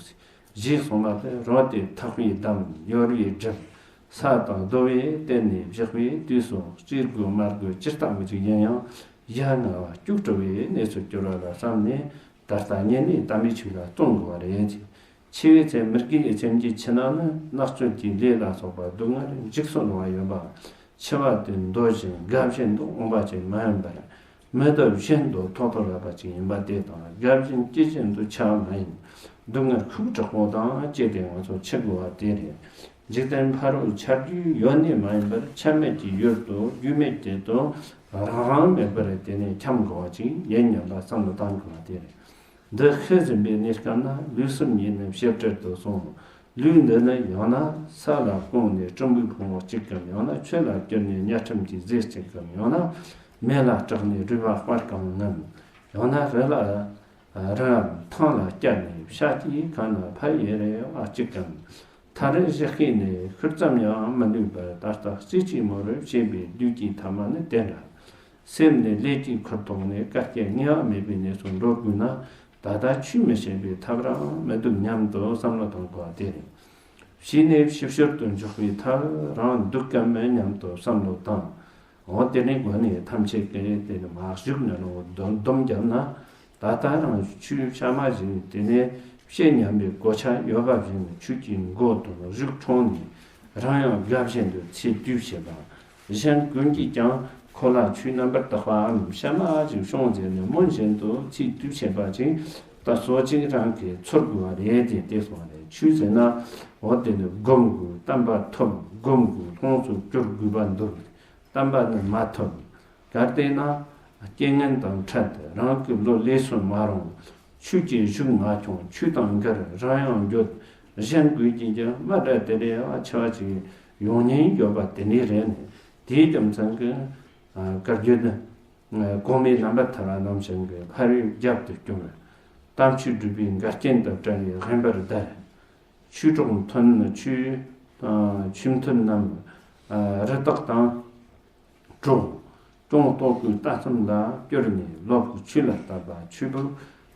ཞེས་གསུངས་པ་དེ་རོ་དེ་ཐག་པས་བསྡམས་གཡོ་བས་བསྒྲིབས། ས་དང་རྡོ་བས་བརྟེན་ནས་བཞག་པའི་དུས་སུ་སྐྱེ་དགོས་མ་དགོས་ཇི་ལྟ་བུ་ཅིག་ཡིན་ཡང་ཡ་ང་བ་སྐྱུག་བྲོ་བའི་གནས་སུ་གྱུར་བ་ལ་བསམ་ནས་ད་ལྟ་ཉིད་ནས་དམ་པའི་ཆོས་ལ་བརྩོན་དགོས་པ་རེད། འཆི་བའི་ཚེ་མི་དགེ་བའི་སེམས་ཀྱི་ཕྱི་ནང་ནི་ནག་ཚོད་ཀྱི་ལས་ལ་སོགས་པ་སྡུག་བསྔལ་འཇིགས་སུ་རུང་བ་ཡོད་པ། འཆི་བ་དེ་འདོད་བཞིན་དགའ་བཞིན་དུ་འོང་བ་ཅིག་མ་ཡིན་པར། མི་འདོད་བཞིན་དུ་ཐོག་ཏུ་ལབ་པ་ཅིག་ཡིན་པ་དེ་དང་དགའ་བཞིན་སྐྱིད་བཞིན་དུ་འཆི་བ་མ་ཡིན། སྡུག་བསྔལ་ཁུག་དྲག་པོ་དང་བཅས་ཏེ་ང་ཚོ་འཆི་དགོས་པ་དེ་རེད། འཇིག་རྟེན་ཕ་རོལ་ཆ་རྒྱུས་ཡོད་ནི་མ་ཡིན་པར་ཆ་མེད་ཀྱི་ཡུལ་དུ་རྒྱུས་མེད་ཀྱི་དུ་རང་རང་མེད་པར་དེ་ནས་འཁྱམས་དགོས་པ་ཅིག་ཡིན་སྙམ་པ་བསམ་བློ་བཏང་དགོས་པ་དེ་རེད། འདི་ཤི་ཟིན་པའི་གནས་སྐབས་ན་ལུས་གསུམ་ཉིད་ནི་ཕྱིར་བྲལ་དུ་སོང་། ལུས་འདི་ནི་ཡང་ན་ས་ལ་བརྐོས་ནས་སྲིན་པོའི་ཕུང་པོ་གཅིག་གམ། ཡང་ན་ཆུ་ལ་བསྐྱུར་ནས་ཉ་ཁྲམ་གྱི་ཟས་གཅིག་གམ། ཡང་ན་མེ་ལ་སྲེག་ནས་རུས་པ་སྤར་གང་ངམ། ཡང་ན་རི་ལ་རི་ཐང་ལ་བསྐྱལ་ནས་བྱ་དེའི་ཁ་ན་ཕ་ཡི་རེ་བ་གཅིག་གམ། མཐར་གཞི་སྐྱེས་ནས་ཤུལ་ཙམ་ཡང་མི་ནུས་པར་ད་ལྟ་རྩེ་གཅིག་མོ་རུ་བྱེད་པའི་བདུད་ཀྱི་ཐ་མ་ནི་དེ་འདྲ། སེམས་ནི་ལས་ཀྱི་ཁུར་ཐོག་ནས་བཀའ་བཀྱེད་ངེས་པ་མེད་པའི་གནས་སུ་འགྲོ་དགོས་ན་ད་ལྟ་ཆོས་མི་བྱེད་པའི་ཐབས་རང་མི་འདུག་སྙམ་དུ་བསམ་བློ་གཏོང་དགོས་པ་དེ་རེད། ཕྱིས་ནས་ཕྱི་བཤོལ་དུ་འཇུག་པའི་ཐབས་རང་འདུག་གམ་མིན་སྙམ་དུ་བསམ་བློ་བཏང་། འོ་དེ་ནས་དགོན་གནས་ཐམས་ཅད་ཀྱི་དེ་ནས་མར་བཞུགས་ནས་ལོ་སྡོམ་སྡོམ་བརྒྱབ་ན། ད་ལྟ་རང་ཆོས་ཕྱག་མ་བཞེས་དེ་ནས་བཤད་སྙམ་པའི་གོ་ཆ་ཡོད་པ་བཞིན་ཆོས་ཀྱི་མགོ་དང་གཞུག་འཕྲོག་ནས་རང་ཡང་དགའ་བཞིན་དུ་ཚེ་དུས་བྱེད་པ། གཞན་ཀུན་གྱིས་ཀྱང་ཁོ་ལ་ཆོས་རྣམ་པར་དག་པའམ་གཤའ་མ་ཞིག་བྱུང་ཟེར་ནས་སྨོན་བཞིན་དུ་ཚེ་དུས་བྱེད་པ་ཅིག་ད་སོ་གཅིག་རང་གིས་ཚོར་དགོས་པ་རེད་དེ་དེ་སོང་རེད། ཆོས་ཟེར་ན་འོ་དེ་ནི་སྒོམ་དགོས། བསྟན་པ་ཐོབ་སྒོམ་དགོས། ལྷུང་སུ་གྱུར་དགོས་པ་འདུག་བསྟན་པ་ནི་མ་ཐོབ། གལ་ཏེ་ན་རྐྱེན་ངན་དང་འཕྲད་རང་གི་བློ་ལས་སུ་མ་རུང་། ཆོས་ཀྱི་གཞུང་མ་བྱུང་ཆོས་དང་འགལ་རང་ཡང་འགྱོད། གཞན་ཀུན་གྱིས་ཀྱང་མ་འདྲ་དེ་རེ་བ་ཆེ་བ་ཅིག་ཡོང་ཉེན་ཡོད་པ་དེ་ནི་རེད་ནས། དེའི་རྒྱུ་མཚན་གྱིས་བཀའ་བརྒྱུད་ནི་གོང་མའི་རྣམ་པར་ཐར་པ་རྣམས་བཞིན་གྱི་ཕ་རོལ་རྒྱབ་ཏུ་བསྐྱུར། དམ་ཆོས་སྒྲུབ་པའི་འགལ་རྐྱེན་དང་བྲལ་བའི་དབེན་པར་བསྡད། ཆོས་གྲོགས་མཐུན་ཆོས་ཆོས་མཐུན་རྣམས་རི་དྭགས་དང་ གྲོགས། གྲོང་ལྟོགས་པའི་ལྟ་ཙམ་ལ་སྐྱུར་ནས། ལོབས་ཀྱི་ཆུ་ལ་བཏབ་པ་ཆུ་བུར།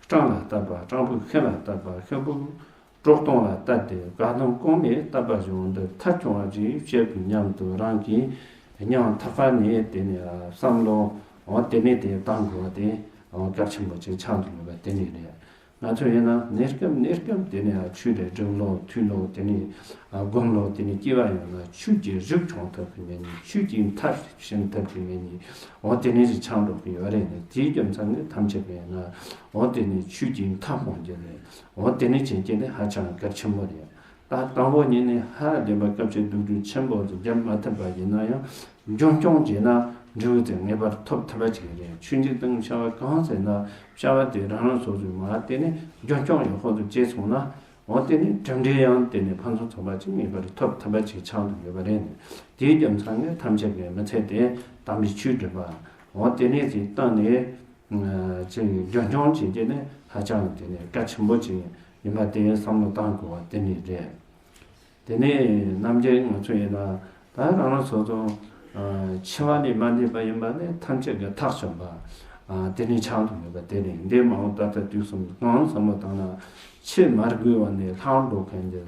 སྤྲང་ལ་བཏབ་པ་སྤྲང་པོའི་ཤི་ལ་བཏབ་པ་ཤི་བུར། གྲོགས་དང་ལ་བལྟ་སྟེ་དགའ་སྣང་གང་མེད་བཏབ་པ་བཞིན་འདི་མཐར་ཁྱོང་བ་ཅིག་བྱེད་དགོས་སྙམ་དུ་རང་གིས་སྙིང་ཐག་པ་ནས་དེ་ནས་བསམ་བློ། འོ་དེ་ནས་དེ་བཏང་དགོས་པ་དེ་གལ་ཆེན་པོ་ཅིག་ཆགས་འདུག་ཡོད་པ་དེ་ནས་རེད། ང་ཚོ་ཡིན་ན་གནས་སྐབས་གནས་སྐབས་དེ་ནས་ཆོས་དེ་སྒྲུབ་ལོ་ཐོས་ལོ་དེ་ནས་སྒོམ་ལོ་དེ་ནས་སྐྱེ་བ་ཡོང་ན་ཆོས་ཀྱི་རིགས་སྐྱོང་ཐུབ་ཀྱི་མེད་ནི། ཆོས་ཀྱི་མཐར་ཕྱིན་ཐུབ་ཀྱི་མེད་ནི། འོ་དེ་ནས་ཅིག་ཆགས་འགྲོ་གི་ཡོད་རེད་ནི། དེའི་རྒྱུ་མཚན་ནི་ཐམས་ཅད་ཀྱི་ཡིན་ན། འོ་དེ་ནས་ཆོས་ཀྱི་མཐའ་སྤོང་རྒྱུ་རེད། འོ་དེ་ནས་བྱེད་རྒྱུ་ནི་ཧ་ཅང་གལ་ཆེན་པོ་རེད། ད་དང་པོ་ཉིད་ནས་ཧ་ལས་པ་སྐབས་ཤིག་སྡུག་སྡུག་ཆེན་པོ་དེ་རྒྱབ་མ་ཐུབ་པ་ཡིན་ན་ཡང་རྒྱུན་སྐྱོང་བྱས་ན་འབྲས་བུ་དེ་ངེས་པར་ཐོབ་ཐུབ་པ་ཅིག་རེད། ཆོས་འཇིག་རྟེན་བྱ་བ་གང་ཟེར་ན་བྱ་བ་དེ་རང་རང་སོ་སོའི་མ་དེ་ནས་རྒྱུན་སྐྱོང་ཡག་པོ་དུ་བྱས་སོང་ན། འོ་དེ་ནས་གྲུབ་འབྲས་ཡང་དེ་ནས་ཕུན་སུམ་ཚོགས་པ་ཅིག་ངེས་པར་ཐོབ་ཐུབ་པ་ཅིག་ཆགས་འདུག་ཡོད་པ་རེད། དེའི་རྒྱུ་མཚན་ནི་ཐམས་ཅད་ཀྱི་མི་ཚེ་དེ་དམ་པའི་ཆོས་སྒྲུབ་པ། འོ་དེ་ནས་ཅིག་བཏང་ནས། ཅིག་རྒྱུན་སྐྱོང་བྱེད་རྒྱུ་ནི་ཧ་ཅང་དེ་ནས་གལ་ཆེན་པོ་ཅིག་ཡིན་པ་དེ་བསམ་བློ་བཏང་དགོས་པ་དེ་ནི་རེད། དེ་ནས་རྣམ་རྒྱལ་ང་ཚོ་ཡིན་ན་ད་རང་རང་སོ་སོ་འཆི་བ་ལས་མ་འདས་པ་ཡིན་པ་ནི་ཐམས་ཅད་ཀྱི་ཐག་ཆོད་པ་དེ་ནི་ཆགས་འདུག་ཡོད་པ་དེ་རེད། འདས་མ་འོངས་ད་ལྟ་དུས་གསུམ་གང་བསམ་བློ་བཏང་ན་འཆི་མ་དགོས་པ་ནས་ལྷག་འགྲོ་མཁན་གྱི།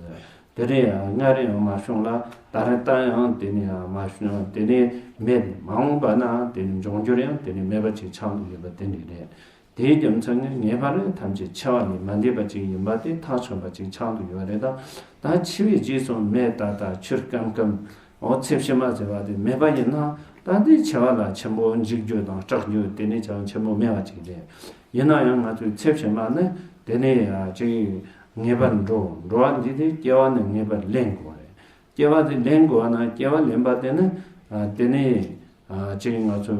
དེ་རིང་ཡང་སྔ་རིང་ཡང་མ་བྱུང་ལ། ད་རེས་ད་ཡང་དེ་ནས་ཡང་མ་བྱུང་། དེ་ནས་མེད། མ་འོངས་པ་ན་དེ་ནས་འབྱུང་འགྱུར་ཡང་དེ་ནས་མེད་པ་ཅིག་ཆགས་འདུག་ཡོད་པ་དེ་འདྲ་རེད། དེའི་རྒྱུ་མཚན་ནི་ངེས་པར་ཐམས་ཅད་འཆི་བ་ལས་མ་འདས་པ་ཅིག་ཡིན་པ་དེ་ཐག་ཆོད་པ་ཅིག་ཆགས་འདུག་ཡོད་རེད། ད་ད་འཆི་བའི་རྗེས་སུ་མེད་ད་ལྟ་ཆུར་སྐམ་སྐམ། འོ་ཚེ་ཕྱི་མ་ཟེར་བ་དེ་མེད་པ་ཡིན་ན་ད་དེ་འཆི་བ་ལ་ཆེན་པོ་འཇིགས་རྒྱུ་དང་སྐྲག་རྒྱུ་དེ་ནས་ཀྱང་ཆེན་པོ་མེད་པ་ཅིག་རེད། ཡིན་ན་ཡང་ང་ཚོའི་ཚེ་ཕྱི་མ་ནི་དེ་ནས་ཡང་ཅིག་ངེས་པར་འགྲོ། འགྲོ་བ་འདི་དེ་སྐྱེ་བ་ནི་ངེས་པར་ལེན་དགོས་པ་རེད། སྐྱེ་བ་དེ་ལེན་དགོས་པ་ན་སྐྱེ་བ་ལེན་པ་དེ་ནི་ཨ་དེ་ནི་ཨ་ཅིག་ང་ཚོ་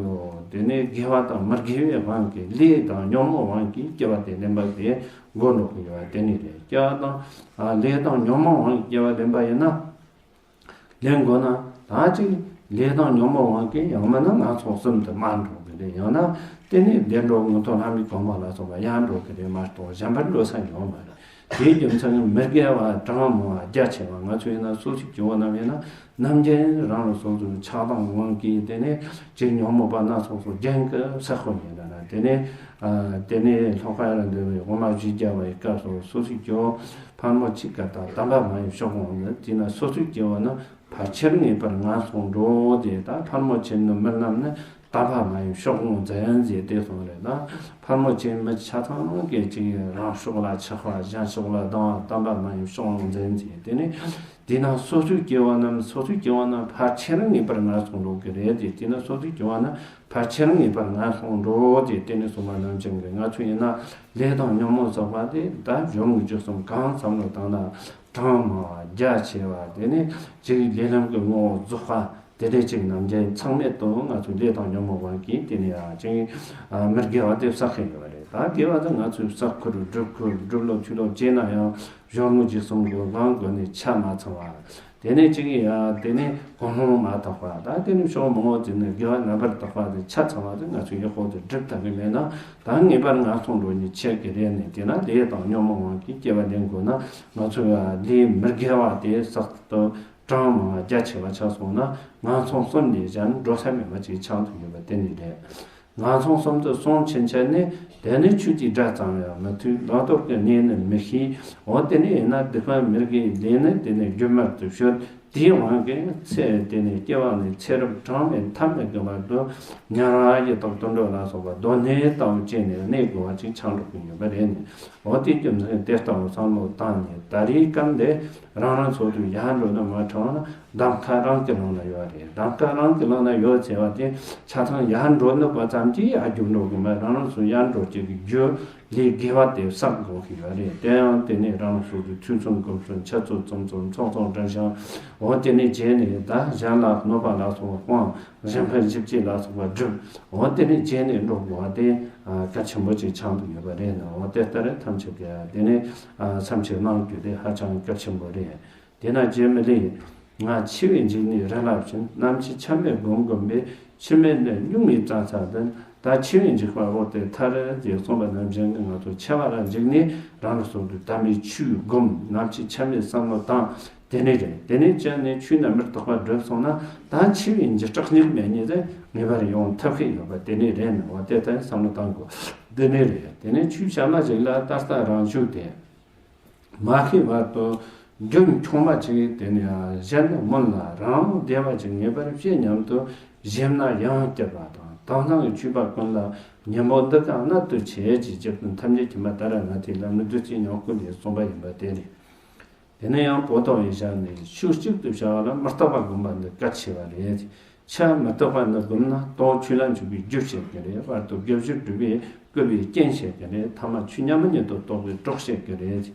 དེ་ནི་དགེ་བ་དང་མི་དགེ་བའི་དབང་གིས་ལས་དང་ཉོན་མོངས་དབང་གིས་སྐྱེ་བ་དེ་ལེན་པ་དེ་དགོས་འགྲོ་གི་ཡོད་པ་དེ་ནི་རེད། སྐྱེ་བ་དང་ཨ་ལས་དང་ཉོན་མོངས་དབང་གིས་སྐྱེ་བ་ལེན་པ་ཡིན་ན། ལེན་དགོས་ན་ད་ཅིག་ལས་དང་ཉོན་མོངས་དབང་གིས་ཡང་མིན་ན་ངན་སོང་གསུམ་དུ་མར་འགྲོ་གི་རེད། ཡང་ན་དེ་ནས་བདེ་འགྲོ་མངོན་མཐོ་ལྷ་མིའི་གོ་འཕང་ལ་སོགས་པ་ཡར་འགྲོ་གི་རེད་མ་གཏོགས་གཞན་པར་འགྲོ་ས་ཡོད་མ་རེད། དེའི་རྒྱུ་མཚན་ནི་མི་དགེ་བ་གྲངས་མང་བ་རྒྱ་ཆེ་བ། ང་ཚོ་ཡིན་ན་སོ་སོའི་སྐྱེ་བོ་རྣམས་ཡིན་ན་ནམ་རྒྱུན་རང་རང་སོ་སོའི་ཆགས་སྡང་དབང་གིས་དེ་ནས་ཅིག་ཉོན་མོངས་པ་སྣ་ཚོགས་སུ་རྒྱུན་གྱི་བསགས་པ་ཡིན་ན། དེ་ནས་ཨ་དེ་ནས་ལྷོ་ཁ་ཡར་འདོད་པའི་དབུ་མ་བཞི་བརྒྱ་པའི་སྐབས་སུ་སོ་སོའི་སྐྱེ་བོ་ཕལ་མོ་ཆེ་ག་དང་དམ་པ་མ་ཡིན་ཕྱོགས་ལྷུང་ནི། དེས་ན་སོ་སོའི་སྐྱེ་བོ་ནི་ཕལ་ཆེར་ངེས་པར་ངན་སོང་འགྲོ་སྟེ། ད་ཕལ་མོ་ཆེ་ནི་མི་རྣམས་ནི་དམ་པ་མ་ཡིན་ཕྱོགས་ལྷུང་འཛིན་ཟེར་ཏེ་གསུངས་རེད། ད་ཕལ་མོ་ཆེ་མི་ཆ་ཚང་གིས་ཅིག་རང་ཕྱོགས་ལ་ཆགས་པ། གཞན་ཕྱོགས་ལ་སྡང་བ། དམ་པ་མ་ཡིན་ཕྱོགས་ལྷུང་འཛིན་ཟེར། དེ་ནི་དེས་ན་སོ་སོའི་སྐྱེ་བོ་རྣམས། སོ་སོའི་སྐྱེ་བོ་རྣམས་ཕལ་ཆེར་ངེས་པར་ངན་སོང་འགྲོ་གི་རེད་དེ། དེས་ན་སོ་སོའི་སྐྱེ་བོ་རྣམས་ཕལ་ཆེར་ངེས་པར་ངན་སོང་འགྲོ་སྟེ། དེ་ནས་གསུངས་པ་ནང་བཞིན་གྱི་ང་ཚོ་ཡིན་ན་ལས་དང་ཉོན་མོངས་བསགས་པ་དེ་ད་སྦྱོར་དངོས་བཅུ་གསུམ་གང་བསམ་བློ་བཏང་ན་གྲངས་མང་བ་རྒྱ་ཆེ་བ། དེ་ནས་ཅིག་ལས་ལམ་གྱི་ངོ་བོ་རྫོགས་པ་དེ་འདྲ་ཅིག་ནམ་རྒྱུན་ཚང་མས་དང་ང་ཚོའི་ལས་དང་ཉོན་མོངས་དབང་གིས་དེ་ནས་ཡང་ཅིག་མི་དགེ་བ་དེ་བསགས་ཀྱི་ཡོད་རེད། ད་དགེ་བ་དེ་ང་ཚོས་བསགས་ཁུལ་སྒྲུབ་ཁུལ་སྒྲུབ་ལོ་ཐོས་ལོ་བྱས་ན་ཡང་སྦྱོར་དངོས་ཀྱི་གསུམ་གྱི་དབང་སྒོ་ནས་ཆ་མ་ཚང་བ། དེ་ནས་ཅིག་ཡང་དེ་ནས་གོ་འཕང་མ་ཐོབ་པ། ད་དེ་ནས་ཕྱོགས་མང་པོ་ཅིག་ནས་དགེ་བ་རྣམ་པར་དག་པ་དེ་ཆ་ཚང་བ་དེ་ང་ཚོས་ཡག་པོ་དེ་སྒྲུབ་ཐུབ་ཀྱི་མེད་ན་ད་ངེས་པར་ངན་སོང་འགྲོ་ནི་ཆགས་ཀྱི་རེད་ནས། དེས་ན་ལས་དང་ཉོན་མོངས་དབང་གིས་སྐྱེ་བ་ལེན་དགོས་ན་ང་ཚོས་ལས་མི་དགེ་བ་དེ་བསགས་དུ་གྲངས་མང་བ་རྒྱ་ཆེ་བ་ཆགས་སོང་ན་ངན་སོང་གསུམ་ལས་གཞན་འགྲོ་ས་མེད་པ་ཅིག་ཆགས་ཐུབ་ཡོད་པ་དེ་ནི་རེད། ངན་སོང་གསུམ་དུ་སོང་ཕྱིན་ཆད་ནི། དེ་ནི་ཆོས་ཀྱི་སྒྲ་ཙམ་ཡང་མི་ཐོས། བླང་དོར་གྱི་གནས་ནི་མི་ཤེས། འོ་དེ་ནི་ཡིན་ན་སྡིག་པ་མི་དགེའི་ལས་ནི་དེ་ནི་རྒྱུན་མར་དུ་སྤྱོད། དེའི་དབང་གིས་ཚེ་དེ་ནི་སྐྱེ་བ་ནི་ཚེ་རབས་གྲངས་མེད་ཐ་མེད་ཀྱི་བར་དུ་དམྱལ་བ་ཡི་དྭགས་དུད་འགྲོ་ལ་སོགས་པ་སྡུག་བསྔལ་ལྟ་བུ་སྐྱེས་ནས་གནས་དགོས་པ་ཅིག་ཆགས་འགྲོ་གི་ཡོད་པ་རེད་ནི། འོ་དེའི་རྒྱུ་མཚན་དེ་ལྟ་བུ་བསམ་བློ་བཏང་ནས་ད་རེས་སྐབས་འདི་རང་རང་ཚོ་དུ་ཡར་འགྲོ་ནི་མ་དྲང་ན། གདམ་ཁ་རང་གི་ལག་ན་ཡོད་རེད། གདམ་ཁ་རང་གི་ལག་ན་ཡོད་ཟེར་བ་དེ་ཆ་ཚང་ཡར་འགྲོ་ནུས་པ་ཙམ་གྱིས་ཡར་རྒྱུག་འགྲོ་གི་མ་རེད། རང་རང་ཚོ་ཡར་འགྲོ་བྱེད་ཀྱི་རྒྱུ་ལས་དགེ་བ་དེ་བསགས་དགོས་ཀྱི་ཡོད་རེད། དེ་ཡང་དེ་ནས་རང་རང་སོ་སོའི་ཐོས་བསམ་སྒོམ་གསུམ་འཆད་རྩོད་རྩོམ་གསུམ་ཚོགས་གཙོ་འདྲ་ཞིང་། འོ་དེ་ནས་རྗེས་ནས་ད་གཞན་ལ་གནོད་པ་ལ་སོགས་པ་སྤང་། གཞན་ཕན་ཞི་བྱེད་ལ་སོགས་པ་སྒྲུབ། འོ་དེ་ནས་རྗེས་ནས་འགྲོ་དགོས་པ་དེ་གལ་ཆེན་པོ་ཅིག་ཆགས་འདུག་ཡོད་པ་རེད་ན། འོ་དེ་ལྟར་ཐམས་ཅད་ཀྱིས་དེ་ནས་བསམ་ཤེས་གནང་རྒྱུ་དེ་ཧ་ཅང་གལ་ཆེན་པོ་རེད། དེས་ན་རྗེ་མི་ལས། ང་འཆི་བའི་འཇིགས་ནས་རི་ལ་ཕྱིན། ནམ་འཆི་ཆ་མེད་སྒོམ་སྒོམ་པས། འཆི་མེད་ནི་གཉུག་མའི་རྩྭ་ཚ་བདུན། ད་འཆི་བའི་འཇིགས་པ་འོག་ཏུ་ཐར་ཞེས་གསུངས་པ་ནང་བཞིན་གྱི་ང་ཚོ་འཆི་བ་ལ་འཇིགས་ནས་རང་ལ་སོགས་པའི་དམ་པའི་ཆོས་སྒོམ། ནམ་འཆི་ཆ་མེད་བསམ་བློ་བཏང་ དེ་ནས་རེད། དེ་ནས་བྱས་ནས་ཆོས་རྣམ་པར་དག་པ་བསྒྲུབས་སོང་ན། ད་འཆི་བའི་འཇིགས་སྐྲག་སྙེག་མེད་ཉིད་དེ་ངེས་པར་ཡོང་ཐབས་ཤིག་ཡོད་པ་དེ་ནས་རེད། ནི་འོ་དེ་ལྟར་བསམ་བློ་གཏང་དགོས། དེ་ནས་རེད། དེ་ནས་ཆོས་བཤད་མ་ཞིག་ལ་ད་ལྟ་རང་བཞུགས་དེ་མ་ཤེས་བར་དུ་རྒྱུན་འཁྱོངས་མ་ཅིག་དེ་ནས་གཞན་ནི་སྨོན་ལ་རང་དབང་བདེ་བ་ཅིག་ངེས་པར་བྱེད་སྙམ་དུ་ཞེན་ན་ཡང་སྐྱིད་པ་དང་། དེང་སང་གི་ཆོས་པ་ཀུན་ལ་ཉན་པོ་འདི་ག་གནད་དུ་ཆེ་ཅེས་ཇི་ལྟར་ཐམས་ཅད་མཁྱེན་པ་ཏཱ་ར་ནཱ་ཐའི་ལམ་ནི་བདུད་རྩིའི་ཉམས་ཀུན་ལས་གསུངས་པ་ཡིན་པ་དེ་རེད། དེ་ནས་ཡང་པོ་ཏོ་ཡི་ཞལ་ནས། ཕྱོགས་གཅིག་ཏུ་བྱ་བ་ལ་མི་རྟག་པ་སྒོམ་པ་འདི་གལ་ཆེ་བ་རེད། ཕྱིར་མི་རྟག་པ་འདི་བསྒོམས་ན་དོན་ཆོས་ལ་འཇུག་པའི་རྒྱུ་བྱེད་ཀྱི་རེད། བར་དུ་དགེ་བཅུ་སྒྲུབ་པའི་བསྐུལ་བའི་རྐྱེན་བྱེད་ཀྱི་རེད། ཐ་མ་ཆོས་མཉམ་པ་ཉིད་དུ་རྟོགས་པའི་གྲོགས་བྱེད་ཀྱི་རེད།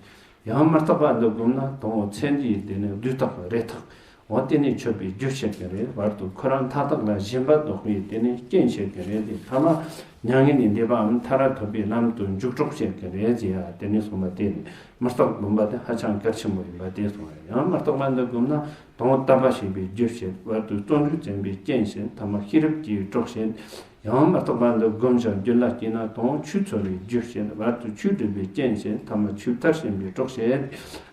ཡང་མི་རྟག་པ་འདི་བསྒོམས་ན་དོན་ཚེ་འདིའི་དེ་ནས་བདུད་རྟག་རེ་ཐག་འོ་དེ་ནས་ཆོད་པའི་རྒྱུ་བྱེད་ཀྱི་རེད། བར་དུ་ཁོ་རང་མཐའ་དག་ལ་ཞེན་པ་ལྡོག་པའི་དེ་ནས་རྐྱེན་བྱེད་ཀྱི་རེད་དེ། ཐ་མ་མྱ་ངན་ལས་འདས་པའམ་མཐར་ཐུག་པའི་ལམ་དུ་འཇུག་གྲོགས་བྱེད་ཀྱི་རེད་ཅེས་ཡ་དེ་ནས་གསུངས་པ་དེ་ནི་མི་རྟག་སྒོམ་པ་དེ་ཧ་ཅང་གལ་ཆེན་པོ་ཡིན་པ་དེ་གསུངས་རེད། ཡང་མི་རྟག་པ་འདི་བསྒོམས་ན་དོན་དམ་པ་ཤེས་པའི་རྒྱུ་བྱེད། བར་དུ་བརྩོན་འགྲུས་བརྩོན་པའི་རྐྱེན་བྱེད། ཐ་མ་ཤེས་རབ་ཀྱི་གྲོགས་བྱེད། ཡང་མི་རྟག་པ་འདི་བསྒོམ་ཞིང་རྒྱུད་ལ་སྐྱེས་ན་དོན་ཆོས་འཚོལ་བའི་རྒྱུ་བྱེད། བར་དུ་ཆོས་སྒྲུབ་པའི་རྐྱེན་བྱེད། ཐ་མ་ཆོས་མཐར་ཕྱིན་པའི་གྲོགས་བྱེད།